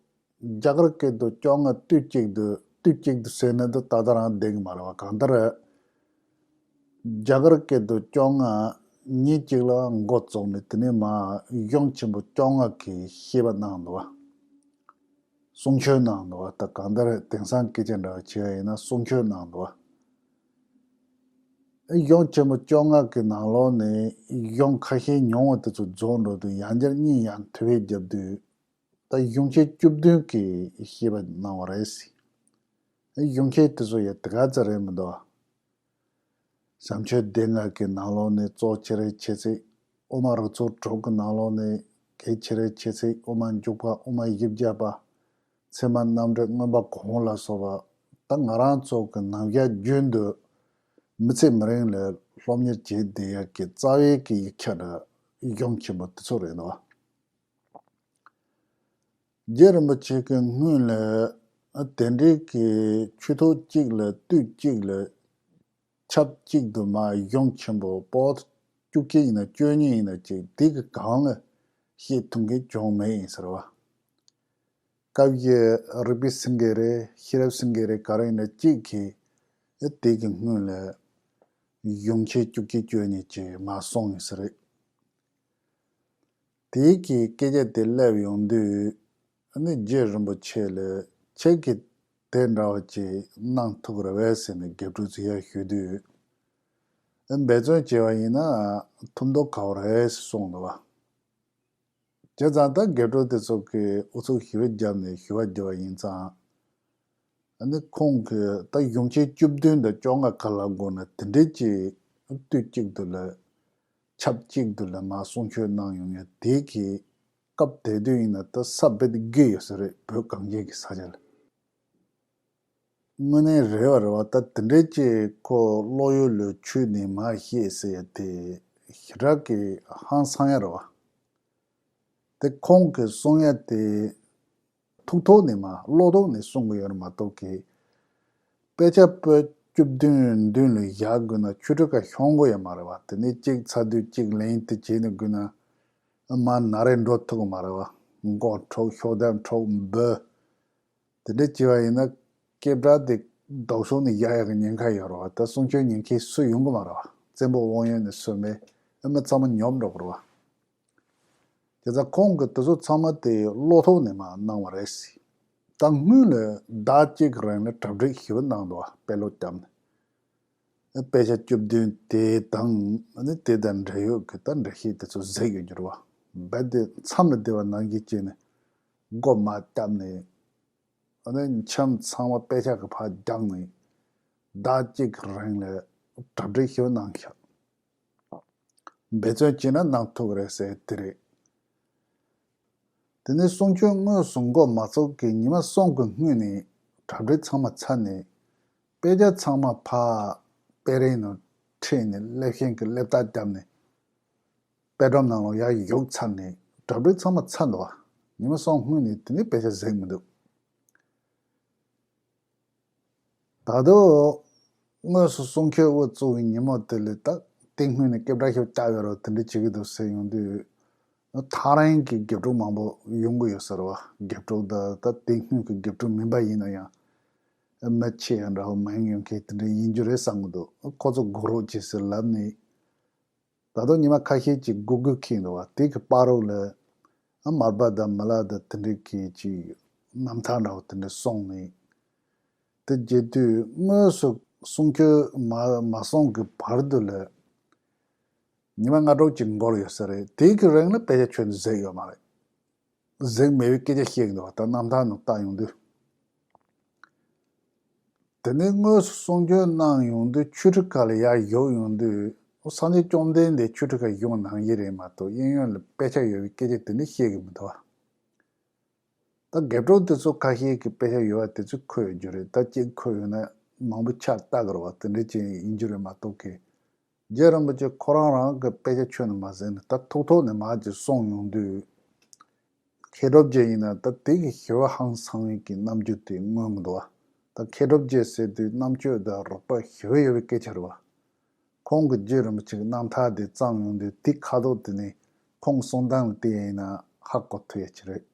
རྒྱ་གར་སྐད་དུ་བཅོ་ལྔ་དུས་གཅིག་ཏུ། དུས་གཅིག་ཏུ་ཟེར་ན་འདི་ཏག་ཏག་རང་བསྡད་ཀྱི་མ་རེད་བ། གང་ལྟར་རྒྱ་གར་སྐད་དུ་བཅོ་ལྔ་ཉིན་གཅིག་ལ་འགོ་བཙུགས་ནས། དེ་ནས་མར་གཞུང་ཆེན་པོ་བཅོ་ལྔ་གི་བཤད་པ་གནང་འདུག་བ། གསུང་ཆོས་གནང་འདུག་བ། ད་གང་ལྟར་དེང་སང་སྐད་ཆ་འདྲ་བ་བྱས་ཡིན་ན་གསུང་ཆོས་གནང་འདུག་བ། གཞུང་ཆེན་པོ་བཅོ་ལྔ་གི་ནང་ལོགས་ནས་གཞུང་ཁ་ཤས་ཉུང་བ་དེ་ཚོ་རྫོགས་འགྲོ་དུས་ཡང་བསྐྱར་གཉིས་ཡང་དུ་བས་བརྒྱབ་དུས། ད་གཞུང་ཆེན་བཅུ་བདུན་གྱི་བཤད་པ་གནང་བ་རེད། གཞུང་ཆེན་དེ་ཚོ་ཡང་དེ་ག་ཙམ་རེད་མི་འདུག་བྱམས་ཆོས་སྡེ་ལྔ་གི་ནང་ལོགས་ནས་གཙོ་ཆེ་རིགས་ཆེ་ཚིག་དབུ་མ་རིགས་ཚོགས་དྲུག་གི་ནང་ལོགས་ནས་གལ་ཆེ་རིགས་ཆེ་ཚིག་དབུ་མ་འཇུག་པ། དབུ་མ་བཞི་བརྒྱ་པ། ཚད་མ་རྣམ་འགྲེལ། མངོན་པ་གོང་འོག་ལ་སོགས་པ། ད་ང་རང་ཚོ་གི་ནམ་ཞག་རྒྱུན་དུ་མི་ཚེ་མི་རིང་ལ་སློབ་གཉེར་བྱེད་བསྡད་ཡག་གི་རྩ་བའི་གི་ཡིག་ཆ་འདྲ་གཞུང་ཆེན་པོ་དེ་ཚོ་རེད་འདུག་རྗེ་རིན་པོ་ཆེ་གི་སྔོན་ལ་དེ་འདྲའི་གི་ཆོས་ཐོག་གཅིག་ལ་དུས་གཅིག་ལ་ཆབས་གཅིག་ཏུ་མར་གཞུང་ཆེན་པོ་པོ་ཏི་བཅུ་གཅིག་ཡིན་ན་བཅུ་གཉིས་ཡིན་ན་གཅིག་དེ་གི་གང་ལ་བཤད་ཐུབ་མཁན་བྱུང་མེད་ཡིན་ཟེར་བ། བཀའ་བརྒྱུད་རིག་པའི་སེང་གེ་རེད། ཤེས་རབ་སེང་གེ་རེད། ག་རེ་ཡིན་ན་གཅིག་གིས་དེ་གི་སྔོན་ལ་གཞུང་ཆེན་བཅུ་གཅིག་བཅུ་གཉིས་ཅིག་མར་གསུངས་ཡིན་ས་རེད། དེའི་གི་སྐད་ཆ་དེ་སླེབས་ཡོང་དུས། ཨ་ནི་རྗེ་རིན་པོ་ཆེ་ལ་ཁྱེད་ཀྱིས་དེ་འདྲ་བ་ཅིག་གནང་ཐུབ་ཀྱི་རེད་པས་ཟེར་ནས་དགེ་ཕྲུག་ཚོས་ཡར་ཞུས་དུས། ཨ། འབད་བརྩོན་བྱས་པ་ཡིན་ན་ཐུབ་མདོག་ཁ་པོ་རེད་ཟེར་གསུངས་འདུག་བ། བྱས་ཙང་ད་དགེ་ཕྲུག་དེ་ཚོ་གིས་ཨུ་ཚུགས་ཞེ་པོ་བརྒྱབ་ནས་ཞུ་བ་བརྒྱབ་པ་ཡིན་ཙང་། ཨ་ནི་ཁོང་གིས་ད་གཞུང་ཆེན་བཅུ་བདུན་དང་བཅོ་ལྔ་ག་ལ་དགོས་ན་དེ་འདྲའི་ཅིག་དུས་གཅིག་ཏུ་ལ་ཆབས་གཅིག་ཏུ་ལ་མར་གསུང་ཆོས་གནང་ཡོང་ཡ་དེ་གི་སྐབས་དེ་དུས་ཡིན་ན་ད་ས་རྦད་དེ་རྒུད་ཡོད་ས་རེད། བོད་གངས་ཅན་གྱི་ས་ཆ་ལ། དངོས་གནས་རེད་བ་རེད་བ། ད་དེ་འདྲའི་ཅིག་ཁོ་བློ་ཡུལ་ལ་ཆུད་ནས་མར་བཤད་ཟེར་ཡ་དེ་ཞེ་དྲག་གི་ཧང་སང་ཡ་རེད་བ། དེ་ཁོང་གིས་གསུང་ཡ་དེ་ཐུགས་ཐོག་ནས་མར་བློ་ཐོག་ནས་གསུང་གི་ཡོད་རེད་མ་གཏོགས་ཀྱི། དཔེ་ཆ་པོད་བཅུ་བདུན་མདུན་ལ་བཞག་དགོས་ན་ཆུ་ཁྲི་ཁ་ཤོང་གི་ཡོད་མ་རེད་བ། དེ་ནས་གཅིག་ཚར་དུས་གཅིག་ལེན་དེ་བྱས་ནས་དགོས་ན་མར་ན་རེ་འགྲོ་ཐུབ་ཀྱི་མ་རེད་བ། མགོ་འཁྲུག་ཤོག་ལྡེབ་འཁྲུག་འབུ། དེ་འདྲ་བྱས་པ་ཡིན་ན་སྐད་གྲགས་དེ་ལྡོག་ཕྱོགས་ནས་ཡལ་ཡག་གི་ཉེན་ཁ་ཡོད་རེད་བ། ད་གསུང་ཆོས་ཉན་མཁན་སུ་ཡོང་གི་མ་རེད་བ། བཙན་པོ་དབང་ཡོད་ནས་སུ་མེད། ཨ། མི་ཚང་མ་ཉོབ་འགྲོ་གི་རེད་བ། དེ་ཙང་ཁོང་གིས་དེ་ཚོ་ཚང་མ་དེ་བློ་ཐོག་ནས་མར་གནང་བ་རེད་ཟེར། ད་སྔོན་ལ་ཟླ་གཅིག་གི་རིང་ལ་གྲ་སྒྲིག་ཞེ་པོ་གནང་འདུག་བ། དཔེ་ཀློག་བརྒྱབ་ནས། དཔེ་ཆ་བཅུ་བདུན་དེ་དང་ཨ་ནི་དེ་དང་འབྲེལ་ཡོད་ཀྱི་ད་འགྲེལ་བཤད་དེ་ཚོ་གཟིགས་ཡོད་རྒྱུ་རེད་བ། རྦད་དེ་མཚམས་ལ་བསྡད་པ་ནང་བཞིན་བྱས་ནས་མགོ་མར་བརྒྱབ་ནས། ཨ་ནི་འཆམ་ཚང་མ་དཔེ་ཆ་གི་ཕར་རྒྱག་ནས་ཟླ་གཅིག་གི་རིང་ལ་གྲ་སྒྲིག་ཞེ་པོ་གནང་ཤག་འབད་བརྩོན་བྱས་ན་གནང་ཐུབ་ཀྱི་རེད་ཟེར་དེ་རེད། དེ་ནས་གསུང་ཆོས་དངོས་སུ་འགོ་མ་ཚུགས་ཀྱི་ཉི་མ་གསུམ་གྱི་སྔོན་ནས་གྲ་སྒྲིག་ཚང་མ་ཚར་ནས། དཔེ་ཆ་ཚང་མ་ཕར་དཔེ་རིང་ནང་ཁྲིད་ནས་སླེབས་ཤིང་གི་སླེབས་རྟགས་བརྒྱབ་ནས། དཔེ་སྒྲོམ་ནང་ལ་ཡར་བཞུགས་ཚར་ནས་གྲ་སྒྲིག་ཚང་མ་ཚར་འདུག་བ། ཉི་མ་གསུམ་སྔོན་ནས་དེ་ནས་དཔེ་ཆ་གཟིགས་མི་འདུག་ད་དུང་དངོས་སུ་གསུང་ཆོས་དབུ་བཙུགས་པའི་ཉིན་མོ་དེ་ལ་ད་དེ་སྔོན་ནས་སྐད་གྲགས་ཤིག་བཏགས་ཡོད་རེད། དེ་འདྲ་བྱེད་ཀྱི་འདུག་ཟེར་ཡོང་དུས། ཐག་རིང་གི་དགེ་ཕྲུག་མང་པོ་ཡོང་གི་ཡོད་ས་རེད་བ། དགེ་ཕྲུག་ད་ད་དེ་སྔོན་གྱི་དགེ་ཕྲུག་མིན་པ་ཡིན་ན་ཡང་། མི་ཆེ་ཡང་འདྲ་བོ་མང་ཉུང་མཁན་དེ་འདྲ་ཡིན་རྒྱུ་རེད་བསམ་གི་འདུག་ཁོ་ཚོ་སྒུག་རོགས་བྱེད་ཟེར་ལབ་ནས། ད་དུང་ཉི་མ་ཁ་ཤས་ཀྱིས་སྒུག་སྒུག་ཁེལ་འདུག་བ། དེ་གི་བར་རོགས་ལ་ཨ་མར་པ་དང་མི་ལ་དང་དེ་འདྲའི་གི་ཅིག་རྣམ་ཐར་འདྲ་བོ་དེ་འདྲ་སོང་ནས། དེ་བརྗེད་དུས་དངོས་སུ་གསུང་ཆོས་མ་མ་སོང་གི་བར་དུ་ལ་ཉི་མ་ལྔ་དྲུག་ཅིག་འགོར་ཡོད་ས་རེད། དེ་གི་རིང་ལ་དཔེ་ཆ་ཁྱོན་ནས་གཟིགས་ཡོད་མ་རེད། གཟིགས་མེད་པའི་སྐད་ཆ་བཤད་ཀྱི་འདུག་བ། ད་རྣམ་ཐར་ནང་བལྟ་ཡོང་དུས། དེ་ནས་དངོས་སུ་གསུང་ཆོས་གནང་ཡོང་དུས་ཆོས་ཁྲི་ཁ་ལ་ཡར་བཞུགས་ཡོང་དུས། སངས་རྒྱས་བཅོམ་ལྡན་འདས་ཆོས་ཁྲི་ཁ་བཞུགས་གནང་གི་རེད་མ་གཏོགས། གཡས་གཡོན་ལ་དཔེ་ཆ་ཡོད་པའི་སྐད་ཆ་དེ་འདྲ་བཤད་ཀྱི་མི་འདུག་བ། ད་དགེ་ཕྲུག་དེ་ཚོ་ཁ་ཤས་ཀྱིས་དཔེ་ཆ་ཡོད་པ་དེ་ཚོ་འཁུར་ཡོད་རྒྱུ་རེད། ད་གཅིག་འཁུར་ཡོད་ན་མང་པོ་ཆགས་ལྟ་གི་རེད་བ། དེ་འདྲ་ཅིག་ཡིན་རྒྱུ་རེད་མ་གཏོགས་གི། རྗེ་རིན་པོ་ཆེ་ཁོ་རང་རང་གི་དཔེ་ཆ་ཁྱོན་ནས་མ་གཟིགས་ནས། ད་ཐུགས་ཐོག་ནས་མར་ཅིག་གསུང་ཡོང་དུས། མཁས་གྲུབ་རྗེ་ཡིན་ན་ད་དེ་གི་ཞི་བ་ཧང་སང་བའི་གི་རྣམ་འགྱུར་དེ་མངོན་གི་འདུག་བ། ད་མཁས་གྲུབ་རྗེ་ཟེར་དུས་རྣམ་དཔྱོད་དང་རོགས་པ་ཞི་བ་ཡོད་པའི་སྐད་ཆ་རེད་བ། ཁོང་གིས་རྗེ་རིན་པོ་ཆེ་གི་རྣམ་ཐར་དེ་བརྩམས་ཡོང་དུས། དེ་ཁ་དོག་དེ་ནི་ཁོང་གསུང་སྟངས་ལ་བལྟས་ཡིན་ན་ཧ་གོ་ཐུབ་ཡ་ཅིག་རེད།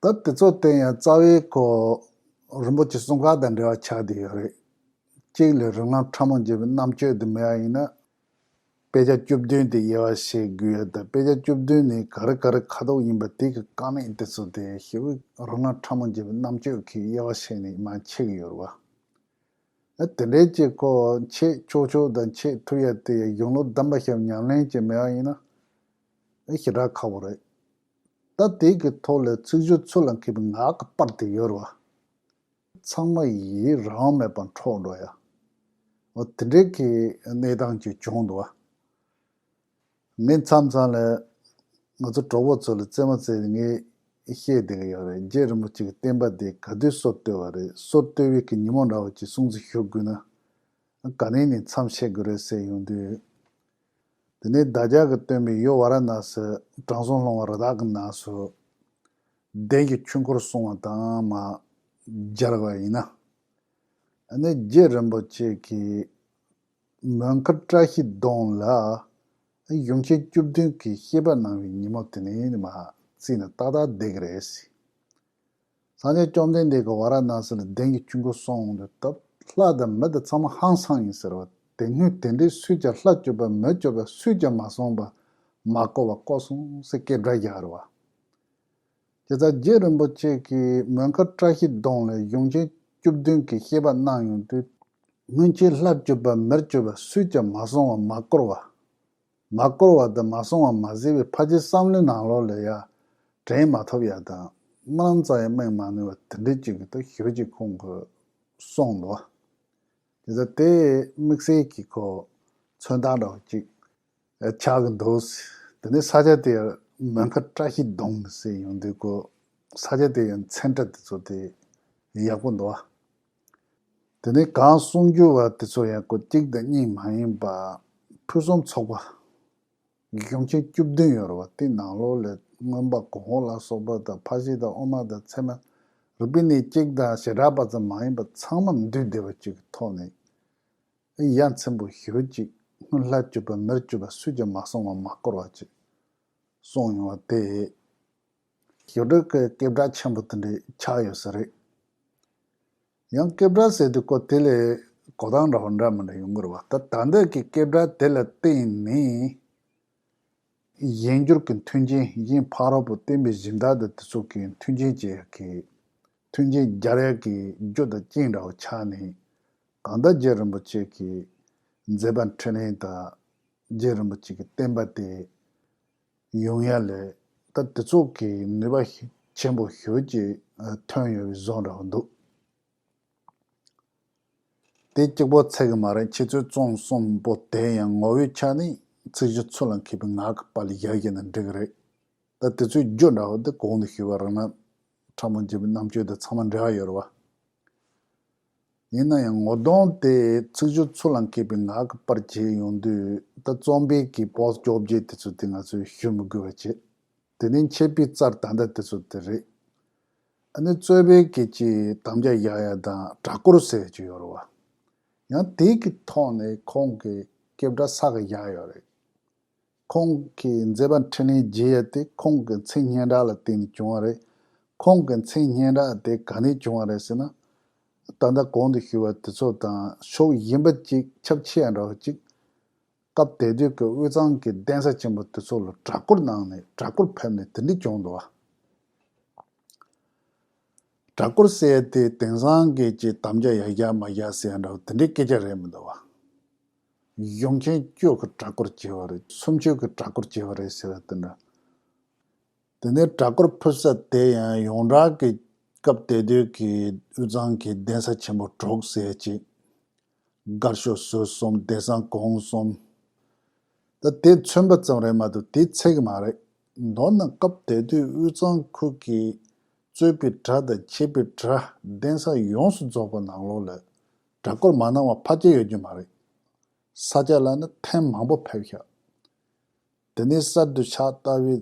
ད་དེ་ཚོ་བསྟན་ཡང་རྩ་བའི་སྐོར་རིན་པོ་ཆེ་གསུང་ཁག་དང་འབྲེལ་བ་ཆགས་བསྡད་ཡོད་རེད། གཅིག་ལ་རིགས་ལམ་ཕྲ་མོ་འབྱེད་པའི་རྣམ་དཔྱོད་དེ་མེད་པ་ཡིན་ན། དཔེ་ཆ་བཅུ་བདུན་དེ་དབྱེ་བ་ཕྱེ་དགོས་ཡ་དང་། དཔེ་ཆ་བཅུ་བདུན་ནི་ག་རེ་ག་རེ་ཁ་དོག་ཡིན་པ་དེ་གི་དཀའ་གནད་དེ་ཚོ་དེ་ཞེ་པོ་རིགས་ལམ་ཕྲ་མོ་འབྱེད་པའི་རྣམ་དཔྱོད་ཀྱི་དབྱེ་བ་ཕྱེ་ནས་མར་ཕྱེ་གི་ཡོད་རེད་བ། ཨ་དེ་འདྲའི་ཅིག་ཁོ་འཆད་ཆོག་ཆོག་དང་འཆད་ཐུབ་ཡ་དེ་ཡ་གཞུང་ལུགས་གདམས་པ་ཞབས་ཉམས་ལེན་ཅིག་མེད་པ་ཡིན་ན། ཨ་ཞེ་དྲག་ཁག་པོ་རེད། ད་དེ་གི་ཐོག་ལ་ཚིག་སྦྱོར་ཚུལ་ལ་མཁས་པའི་ངག་གི་པར་དེ་ཡོད་རེད་བ། ཚང་མ་ཡི་རང་མེད་པར་འཕྲོག་འགྲོ་ཡ། འོ་དེ་འདྲའི་གི་གནས་སྟངས་ཅིག་བྱུང་འདུག་བ། ངས་མཚམས་མཚམས་ལ་ང་ཚོ་གྲོགས་པོ་ཚོ་ལ་རྩེད་མོ་རྩེ་ནས་ངས་བཤད་བསྡད་ཀྱི་ཡོད་རེད། རྗེ་རིན་པོ་ཆེ་གི་བསྟན་པ་འདི་ག་དུས་སྲོལ་བཏོད་པ་རེད། སྲོལ་བཏོད་པའི་གི་ཉིན་མོ་འདྲ་བོ་ཅིག་སྲུང་བརྩི་ཞུ་དགོས་ན། ག་ནས་ནས་མཚམས་བཤད་དགོས་རེད་ཟེར་ཡོང་དུས། དེ་ནས་བདག་ཅག་གི་སྟོན་པའི་ཡུལ་ཝཱ་ར་ཎ་སི་དྲང་སྲོང་ལྷུང་བ་རི་དྭགས་ཀྱི་ནགས་སུ་གདན་གྱི་ཆོས་འཁོར་གསུང་བ་དང་མ་སྦྱར་བ་ཡིན་ན། ཨ་ནི་རྗེ་རིན་པོ་ཆེ་གིས་མོན་ཁུ་བཀྲ་ཤིས་སྡོང་ལ་གཞུང་ཆེན་བཅུ་བདུན་གྱི་བཤད་པ་གནང་བའི་ཉིན་མོ་དེ་ནས་ནི་མ་བརྩིས་ན་ཏག་ཏག་བསྡད་ཀྱི་རེད། སངས་རྒྱས་བཅོམ་ལྡན་འདས་ཀྱིས་ཝཱ་ར་ཎ་སི་ལ་གདན་གྱི་ཆོས་འཁོར་གསུང་འོང་དུས། ད་ལྷ་དང་མི་དང་ཚང་མ་ཧང་སངས་ཡིན་ཟེར་བ། དེ་སྔོན་དེ་འདྲའི་སུས་ཀྱང་ལྷ་སྤྱོད་པ་མི་སྤྱོད་པ་སུས་ཀྱང་མ་གསུངས་པ། མ་གོ་བ་གོ་སོང་ཟེར་སྐད་སྒྲ་རྒྱག་རེད་བ། དེ་ལྟར་རྗེ་རིན་པོ་ཆེ་གིས་མོན་ཁུ་བཀྲ་ཤིས་སྡོང་ལ་གཞུང་ཆེན་བཅུ་བདུན་གྱི་བཤད་པ་གནང་ཡོང་དུས། སྔོན་ཆད་ལྷ་སྤྱོད་པ་མི་སྤྱོད་པ་སུས་ཀྱང་མ་གསུངས་པ་མ་བསྐོར་བ། མ་བསྐོར་བ་དང་མ་གསུངས་པ་མ་ཟད་པའི་ཕལ་ཆེར་བསམ་བློའི་ནང་ལོགས་ལ་ཡ་དྲན་མ་ཐུབ་ཡ་དང་། སྨོན་ལམ་རྩ་ཡ་སྨོན་མ་ནུས་པ་དེ་འདྲའི་ཅིག་གི་ད་ཞུ་ཅིག་ཁོང་གིས་གསུངས་འདུག་དེ་ཚོ་དེ་དམིགས་བསལ་གྱི་ཁོ་མཚོན་རྟགས་འདྲ་བོ་ཅིག་ཆགས་ཀྱི་འདུག་དེ་ནས་ས་ཆ་དེ་མོན་ཁུ་བཀྲ་ཤིས་སྡོང་ཟེར་ཡོང་དུས་ཁོ་ས་ཆ་དེ་ཡང་མཚན་རྟགས་དེ་ཚོ་དེ་ཡག་པོ་འདུག་དེ་ནས་གང་གསུང་རྒྱུ་བ་དེ་ཚོ་ཡང་ཁོ་གཅིག་དང་གཉིས་མ་ཡིན་པ་ཕུན་སུམ་ཚོགས་པ། གཞུང་ཆེན་བཅུ་བདུན་ཡོད་རེད་བ། དེའི་ནང་ལོགས་ལ་མངོན་པ་གོང་འོག་ལ་སོགས་པ་དང་། ཕར་ཕྱིན་དང་དབུ་མ་དང་ཚད་མ། རིགས་པའི་གནས་གཅིག་དང་བྱེ་བྲག་པ་ཙམ་མ་ཡིན་པ་ཚང་མ་འདུས་བསྡད་པ་ཅིག་གི་ཐོག་ནས། ཡ་མཚན་པོ་ཞེ་པོ་ཅིག་སྔོན་ལྷ་སྤྱོད་པ་མི་སྤྱོད་པ་སུས་ཀྱང་མ་གསུངས་པ་མ་བསྐོར་བ་ཅིག་གསུངས་ཡོང་བ་དེ། ཞེ་དྲག་གི་སྐད་གྲགས་ཆེན་པོ་དེ་འདྲ་ཆགས་ཡོད་ས་རེད། ཡང་སྐད་གྲགས་ཟེར་དུས་ཁོ་དེ་ལས་གོ་སྟངས་འདྲ་བ་འདྲ་མི་འདྲ་ཡོང་གི་རེད་བ། ད་ད་ལྟ་གི་སྐད་གྲགས་དེ་ལ་བརྟེན་ནས། གཞན་འགྱུར་གྱི་མཐུན་རྐྱེན། གཞན་ཕ་རོལ་པོ་བསྟན་པའི་སྦྱིན་བདག་དང་དེ་ཚོ་གི་མཐུན་རྐྱེན་བྱེད་ཡག་གི་མཐུན་རྐྱེན་སྦྱར་ཡག་གི་རྒྱུ་དང་རྐྱེན་འདྲ་བོ་ཆགས་ནས། གང་ལྟར་རྗེ་རིན་པོ་ཆེ་གི་མཛད་པ་འཕྲིན་ལས་དང་། རྗེ་རིན་པོ་ཆེ་གི་བསྟན་པ་དེ་ཡོང་ཡ་ལ་ད་དེ་ཚོ་གི་ནུས་པ་ཆེན་པོ་ཞེ་པོ་ཅིག་ཐོན་ཡོད་པའི་བཟོ་འདྲ་བོ་འདུག་དེ་གཅིག་པོ་ཚད་ཀྱི་མ་རེད། ཁྱེད་ཚོས་རྩོམ་གསུམ་པོ་དེ་ཡང་ངོ་བོའི་ཆ་ནས་ཚིག་སྦྱོར་ཚུལ་ལ་མཁས་པའི་ངག་གི་པར་ལ་བཞག་བཞག་ན་འགྲིག་གི་རེད། ད་དེ་ཚོའི་རྒྱུ་འདྲ་བོ་དེ་གོང་དུ་ཞུས་པ་རང་ན་ཕྲ་མོ་འབྱེད་པའི་རྣམ་དཔྱོད་དང་ཚང་མ་འབྲེལ་བ་ཡོད་རེད་བ། ཡིན་ན་ཡང་ངོ་གདོང་དེ་ཚིག་སྦྱོར་ཚུལ་ལ་མཁས་པའི་ངག་གི་པར་བྱས་ཡོང་དུས། ད་རྩོམ་པའི་གི་པོ་སི་བཅོ་བརྒྱད་དེ་ཚོ་དེ་ང་ཚོས་ཞུ་མི་དགོས་པ་བྱས། དེ་ནས་མཆེད་པའི་རྩར་ད་ལྟ་དེ་ཚོ་དེ་རེད། ཨ་ནི་རྩོད་པའི་སྐད་ཀྱི་དམ་བཅའ་བཞག་ཡ་དང་གྲྭ་སྐོར་ཟེར་གྱི་ཡོད་རེད་བ། ཡང་དེ་གི་ཐོག་ནས་ཁོང་གི་སྐད་གྲགས་ས་ག་བཞག་ཡོད་རེད། ཁོང་གི་མཛད་པ་འཕྲིན་ལས་རྒྱས་ཡ་དེ་ཁོང་གི་མཚན་སྙན་གྲགས་ལ་བརྟེན་ནས་བྱུང་བ་རེད། ཁོང་གི་མཚན་སྙན་གྲགས་དེ་ག་ནས་བྱུང་བ་རེད་ཟེར་ན། ད་ལྟ་གོང་དུ་ཞུས་པ་དེ་ཚོ་དང་ཕྱོགས་ཡིན་པ་གཅིག་ཁྱབ་ཆེ་ཡང་འདྲ་བ་གཅིག་སྐབས་དེ་དུས་ཀྱི་དབུས་གཙང་གི་གདན་ས་ཆེན་པོ་དེ་ཚོ་ལ་གྲྭ་སྐོར་གནང་ནས་གྲྭ་སྐོར་ཕེབས་ནས་དེ་འདྲ་བྱུང་འདུག་བ། གྲྭ་སྐོར་ཟེར་ཡ་དེ་དེང་སང་གི་ཅིག་དམ་བཅའ་ཡར་རྒྱག་མར་རྒྱག་ཟེར་ཡ་འདྲ་བ་དེ་འདྲའི་སྐད་ཆ་རེད་མི་འདུག་བ། གཞུང་ཆེན་བཅུ་གི་གྲྭ་སྐོར་བྱས་པ་རེད། སུམ་ཅུ་གི་གྲྭ་སྐོར་བྱས་པ་རེད་ཟེར་བ་དེ་འདྲ། དེ་ནས་གྲྭ་སྐོར་ཕེབས་ས་དེ་ཡང་ཡོངས་གྲགས་ཀྱི་སྐབས་དེ་དུས་ཀྱི་དབུས་གཙང་གི་གདན་ས་ཆེན་པོ་དྲུག་ཟེར་ཅིག་དཀར་ཕྱོགས་ཟུར་གསུམ། བདེ་གསང་གོང་གསུམ། ད་དེ་མཚོན་པ་ཙམ་རེད་མ་གཏོགས་དེ་ཚད་ཀྱི་མ་རེད། མདོར་ན་སྐབས་དེ་དུས་དབུས་གཙང་ཁུལ་གྱི་གཙོས་པའི་གྲྭ་དང་མཆོད་པའི་གྲྭ་གདན་ས་ཡོངས་སུ་རྫོགས་པ་ནང་ལོགས་ལ་གྲྭ་སྐོར་མ་གནང་བ་ཕལ་ཆེར་ཡོད་རྒྱུ་མ་རེད། ས་སྐྱ་ལ་ནི་ཐེངས་མང་པོ་ཕེབས་ཤག་དེ་ནས་གསར་དུ་ཕྱག་བཏབ་པའི་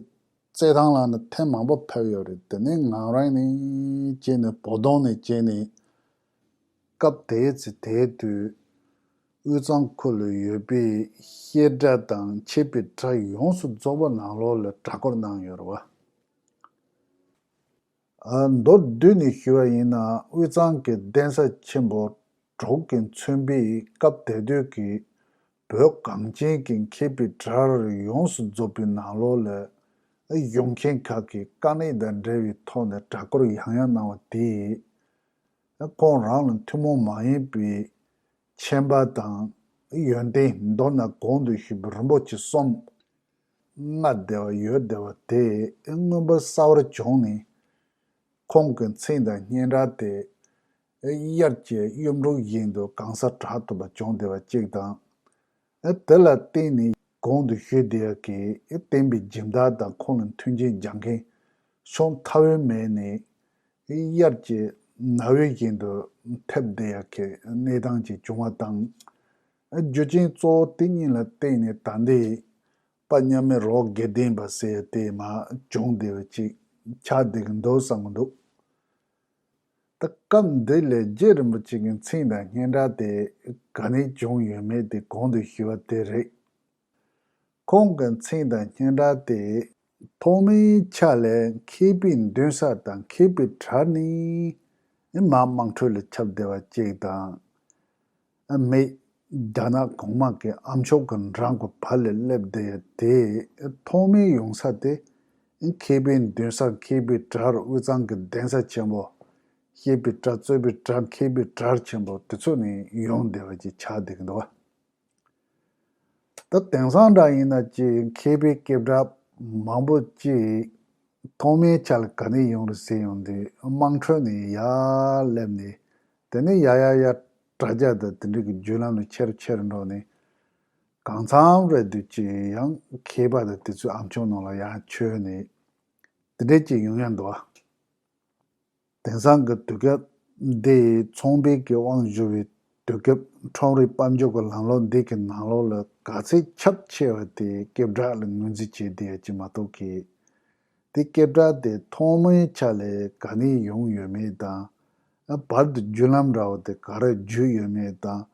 རྩེད་ཐང་ལ་ནི་ཐེངས་མང་པོ་ཕེབས་ཡོད་རེད། དེ་ནས་ང་རང་ནས་བྱས་ནས་བོད་དོན་ནས་བྱས་ནས་སྐབས་དེའི་ཚེ་དེའི་དུས་དབུས་གཙང་ཁུལ་ལ་ཡོད་པའི་བཤད་གྲྭ་དང་མཆོད་པའི་གྲྭ་ཡོངས་སུ་རྫོགས་པ་ནང་ལོགས་ལ་གྲྭ་སྐོར་གནང་ཡོད་རེད་བ། ཨ། མདོར་བསྡུས་ནས་ཞུ་བ་ཡིན་ན་དབུས་གཙང་གི་གདན་ས་ཆེན་པོ་དྲུག་གིས་མཚོན་པའི་སྐབས་དེ་དུས་ཀྱི་བོད་གངས་ཅན་གྱི་མཁས་པའི་གྲྭ་རུ་ཡོངས་སུ་རྫོགས་པའི་ནང་ལོགས་ལ་གཞུང་ཆེན་ཁག་གི་དཀའ་གནད་དང་འབྲེལ་བའི་ཐོག་ནས་གྲྭ་སྐོར་ཡང་ཡང་གནང་བ་དེས་ཁོང་རང་ལ་ཐུན་མོང་མ་ཡིན་པའི་མཁྱེན་པ་དང་ཡོན་ཏན། མདོར་ན་གོང་དུ་ཞུས་པའི་རིན་པོ་ཆེ་གསུམ། མངའ་བདེ་བ་ཡོད་བདེ་བ་དེ་མངོན་པར་གསལ་བར་བྱུང་ནས། ཁོང་གི་མཚན་དང་སྙན་གྲགས་དེ་དབྱར་གྱི་གཡུ་འབྲུག་བཞིན་དུ་གང་སར་གྲགས་ཐུབ་པ་བྱུང་བདེ་བ་གཅིག་དང་། དེ་ལ་བརྟེན་ནས་གོང་དུ་ཞུས་བསྡད་ཡག་གི་བསྟན་པའི་སྦྱིན་བདག་དང་ཁོང་ལ་མཐུན་རྐྱེན་སྦྱང་མཁན་ཤོང་ཐབས་མེད་ནས་དབྱར་གྱི་ན་བུན་བཞིན་དུ་ཐེབས་བསྡད་ཡག་གི་གནས་སྟངས་ཅིག་བྱུང་བ་དང་། རྒྱུ་རྐྱེན་གཙོ་བོ་དེ་གཉིས་ལ་བརྟེན་ནས་ད་ལྟའི་དཔལ་མཉམ་མེད་རི་བོ་དགེ་ལྡན་པ་ཟེར་ཡ་དེ་མར་བྱུང་བསྡད་པ་ཅིག་ཆགས་བསྡད་ཀྱི་འདུག་བསམ་གྱི་འདུག་ད་སྐབས་འདི་ལ་རྗེ་རིན་པོ་ཆེ་གི་མཚན་དང་སྙན་གྲགས་དེ་ག་ནས་བྱུང་ཡོད་མེད་དེ་གོང་དུ་ཞུས་པ་དེ་རེད། ཁོང་གི་མཚན་དང་སྙན་གྲགས་དེ་ཐོག་མའི་ཆ་ལས་མཁས་པའི་མདུན་ས་དང་མཁས་པའི་གྲྭ་ནས་མར་དམངས་ཁྲོད་ལ་ཁྱབ་བསྡད་པ་གཅིག་དང་། མི་རྒྱ་ནག་གོང་མ་གི་ཨ་མཆོག་གི་འགྲམ་གྱི་བར་ལ་སླེབས་བསྡད་དེ་ཐོག་མའི་ཡོང་ས་དེ་མཁས་པའི་མདུན་ས་མཁས་པའི་གྲྭ་དབུས་གཙང་གི་གདན་ས་ཆེན་པོ་བཤད་པའི་གྲྭ་རྩོད་པའི་གྲྭ་མཁས་པའི་གྲྭ་ཆེན་པོ་དེ་ཚོ་ནས་ཡོང་བསྡད་པ་ཅིག་ཆགས་བསྡད་ཀྱི་འདུག་བ། ད་དེང་སང་འདྲ་ཡིན་ན་ཅིག་མཁས་པའི་སྐད་གྲགས་མང་པོ་ཅིག་ཐོག་མའི་ཆ་ལ་ག་ནས་ཡོང་རེད་ཟེར་ཡོང་དུས་དམངས་ཁྲོད་ནས་ཡར་སླེབས་ནས་དེ་ནས་ཡར་ཡར་ཡར་དྲ་རྒྱ་དང་དེ་འདྲ་གི་བརྒྱུད་ལམ་ལ་ཆེ་རུ་ཆེ་རུ་འགྲོ་ནས་གང་འཚམ་རེད་འདུག་ཅིག་ཡང་མཁས་པ་དང་དེ་ཚོའི་ཨ་མཆོག་ནང་ལ་ཡར་བྱོན་ནས་དེ་འདྲ་ཅིག་ཡོང་ཡ་འདུག་བ། དེང་སང་གི་དུས་སྐབས་འདི་ཚོང་པའི་གི་དབང་བསྒྱུར་བའི་དུས་སྐབས་ཁྲོམ་རའི་དཔལ་འབྱོར་གྱི་ལམ་ལུགས་འདི་གི་ནང་ལོགས་ལ་ག་ཚད་ཁྱབ་ཆེ་བ་དེ་སྐད་གྲགས་ལ་ངོས་འཛིན་བྱེད་བསྡད་ཡ་ཅིག་མ་གཏོགས་ཀྱི། དེ་སྐད་གྲགས་དེ་ཐོག་མའི་ཆ་ལས་ག་ནས་ཡོང་ཡོད་མེད་དང་། བར་དུ་བརྒྱུད་ལམ་འདྲ་བོ་དེ་ག་རེ་བརྒྱུད་ཡོད་མེད་དང་།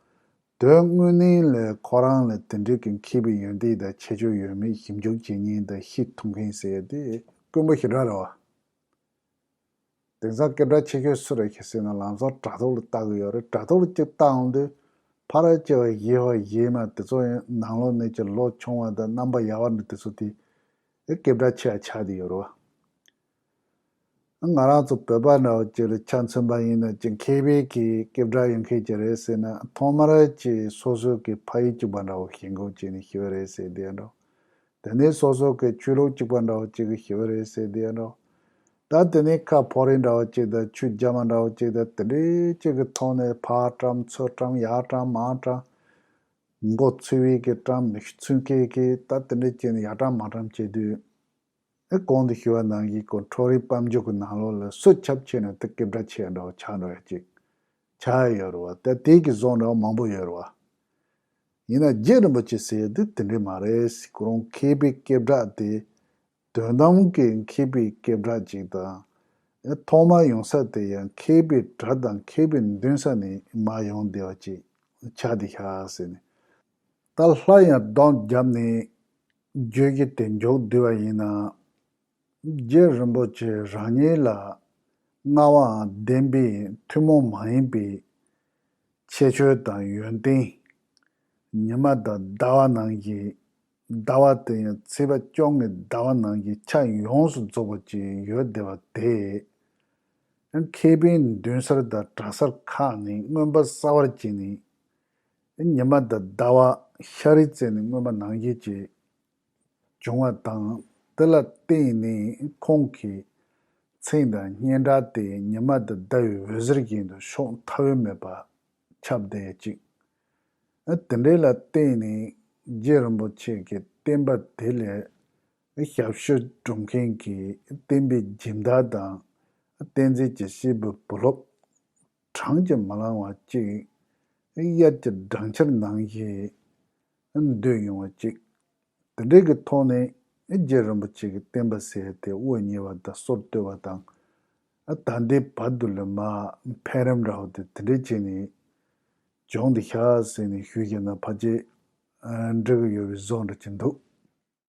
དོན་དངོས་གནས་ལ་ཁོ་རང་ལ་དེ་འདྲའི་གི་མཁས་པའི་ཡོན་ཏན་དང་ཁྱད་ཆོས་ཡོད་མེད་ཞིབ་འཇུག་བྱེད་མཁན་དང་ཤེས་ཐུབ་མཁན་ཟེར་ཡ་དེ་དཀོན་པོ་ཞེ་དྲག་རེད་བ། དེང་སང་སྐད་གྲགས་ཆེ་ཤོས་སུ་རེད་ཟེར་ན་ལམ་སང་དྲ་ཐོག་ལ་ལྟ་གི་ཡོད་རེད། དྲ་ཐོག་ལ་གཅིག་ལྟ་འོང་དུས་ཕ་ར་སྐྱེ་བ་གཞེས་པ་གཞེས་མ་དེ་ཚོ་ཡང་ནང་ལོགས་ནས་ཀྱི་ལོ་ཆུང་བ་དང་རྣམ་པ་ཡག་པ་འདྲ་དེ་ཚོ་དེ་ཨེ་སྐད་གྲགས་ཆེ་བ་ཆགས་བསྡད་ཡོད་རེད་བ། ང་རང་ཚོ་བོད་པ་འདྲ་བོ་ཅིག་ལ་ཆ་མཚོན་པ་ཡིན་ན་ཅིག་མཁས་པའི་གི་སྐད་གྲགས་ཡོད་མཁན་ཅིག་རེད་ཟེར་ན་ཐོག་མར་ཅིག་སོ་སོ་གི་ཕ་ཡུལ་གཅིག་པ་འདྲ་བོ་ཞེན་ཁོག་བྱས་ནས་ཞུ་བ་རེད་ཟེར་བསྡད་འགྲོ། དེ་ནས་སོ་སོ་གི་ཆོས་ལུགས་གཅིག་པ་འདྲ་བོ་གཅིག་གི་ཞུ་བ་རེད་ཟེར་དེ་འདྲ། ད་དེ་ནས་ཁ་ཕོ་རེ་འདྲ་བོ་གཅིག་དང་ཆོས་རྒྱ་མ་འདྲ་བོ་གཅིག་དང་དེ་འདྲའི་གཅིག་གི་ཐོག་ནས་ཕར་བཀྲམ་ཚུར་བཀྲམ་ཡར་བཀྲམ་མར་བཀྲམ། མགོ་ཚོས་པའི་གི་བཀྲམ་མིག་ཆུ་ཚོད་ཀྱི་གི་ད་དེ་འདྲའི་གཅིག་ནས་ཡར་བཀྲམ་མར་བཀྲམ་བྱེད་དུས། ཨེ་གོང་དུ་ཞུ་བ་ནང་བཞིན་ཁོ་ཁྲོམ་རའི་དཔལ་འབྱོར་གི་ནང་ལོགས་ལ་སུ་ཁྱབ་ཆེ་ན་དེ་སྐད་གྲགས་ཆེ་བ་འདྲ་བོ་ཆགས་འགྲོ་ཡ་གཅིག་ཆགས་ཡོད་རེད་བ། ད་དེ་གི་བཟོ་འདྲ་བོ་མང་པོ་ཡོད་རེད་བ། ཡིན་ན་རྗེ་རིན་པོ་ཆེ་ཟེར་ཡ་དེ་དེ་འདྲ་མ་རེད། ཁོ་རང་མཁས་པའི་སྐད་གྲགས་དེ་དོན་དམ་གྱི་མཁས་པའི་སྐད་གྲགས་ཅིག་དང་། ཐོག་མར་ཡོང་ས་དེ་ཡང་མཁས་པའི་གྲྭ་དང་མཁས་པའི་མདུན་ས་ནས་མར་ཡོང་བསྡད་པ་ཅིག་ཆགས་བསྡད་ཤག་ཟེར་ནས། ད་སླར་ཡང་གདོང་བརྒྱབ་ནས་བརྗོད་གཞི་དེ་མཇུག་བསྡུ་བ་ཡིན་ན། རྗེ་རིན་པོ་ཆེ་རང་ཉིད་ལ་ མངའ་དབང་ལྡན་པའི་ཐུན་མོང་མ་ཡིན་པའི་ཁྱད་ཆོས་དང་ཡོན་ཏན། ཉི་མ་དང་ཟླ་བ་ནང་གི། ཟླ་བ་དེ་ཡང་ཚེས་པ་བཅོ་ལྔའི་ཟླ་བ་ནང་གི་ཆ་ཡོངས་སུ་རྫོགས་པ་ཅིག་ཡོད་བསྡད་པ་དེ། མཁས་པའི་མདུན་སར་དང་གྲྭ་སར་ཁག་ནས་མངོན་པ་གསལ་བར་བྱས་ནས། ཉི་མ་དང་ཟླ་བ་ཤར་རི་རྩེ་ནས་མངོན་པ་ནང་བཞིན་གྱི་བྱུང་བ་དང་། དེ་ལ་བརྟེན་ནས་ཁོང་གི་མཚན་དང་སྙན་གྲགས་དེ་ཉི་མ་དང་ཟླ་བའི་འོད་ཟེར་བཞིན་དུ་ཕྱོགས་མཐའ་དབུས་མེད་པར་ཁྱབ་བསྡད་ཅིང་། དེ་འདྲའི་ལ་བརྟེན་ནས་རྗེ་རིན་པོ་ཆེ་གི་བསྟན་པ་དེ་ལས་ཞབས་ཞུ་སྒྲུབ་མཁན་གྱི་བསྟན་པའི་སྦྱིན་བདག་དང་། བསྟན་འཛིན་གྱི་སྐྱེས་བུ་བུ་སློབ་གྲངས་ཀྱིས་མི་ལང་བ་ཅིག་དབྱར་གྱི་སྦྲང་ཆར་ནང་བཞིན་འདུས་ཡོང་བ་ཅིག་དེ་འདྲའི་གི་ཐོག་ནས་རྗེ་རིན་པོ་ཆེ་གི་བསྟན་པ་ཟེར་ཡ་དེ་དབུ་བརྙེས་པ་དང་སྲོལ་གཏོད་པ་དང་། ད་ལྟའི་བར་དུ་ལ་མ་འཕེལ་རིམ་འདྲ་བོ་དེ་དེ་འདྲའི་བྱས་ནས་བྱུང་འདུག་ཤག་ཟེར་ནས་ཞུས་ཀྱི་ན་ཕལ་ཆེར་འགྲིག་གི་ཡོད་པའི་བཟོ་འདྲ་ཅིག་འདུག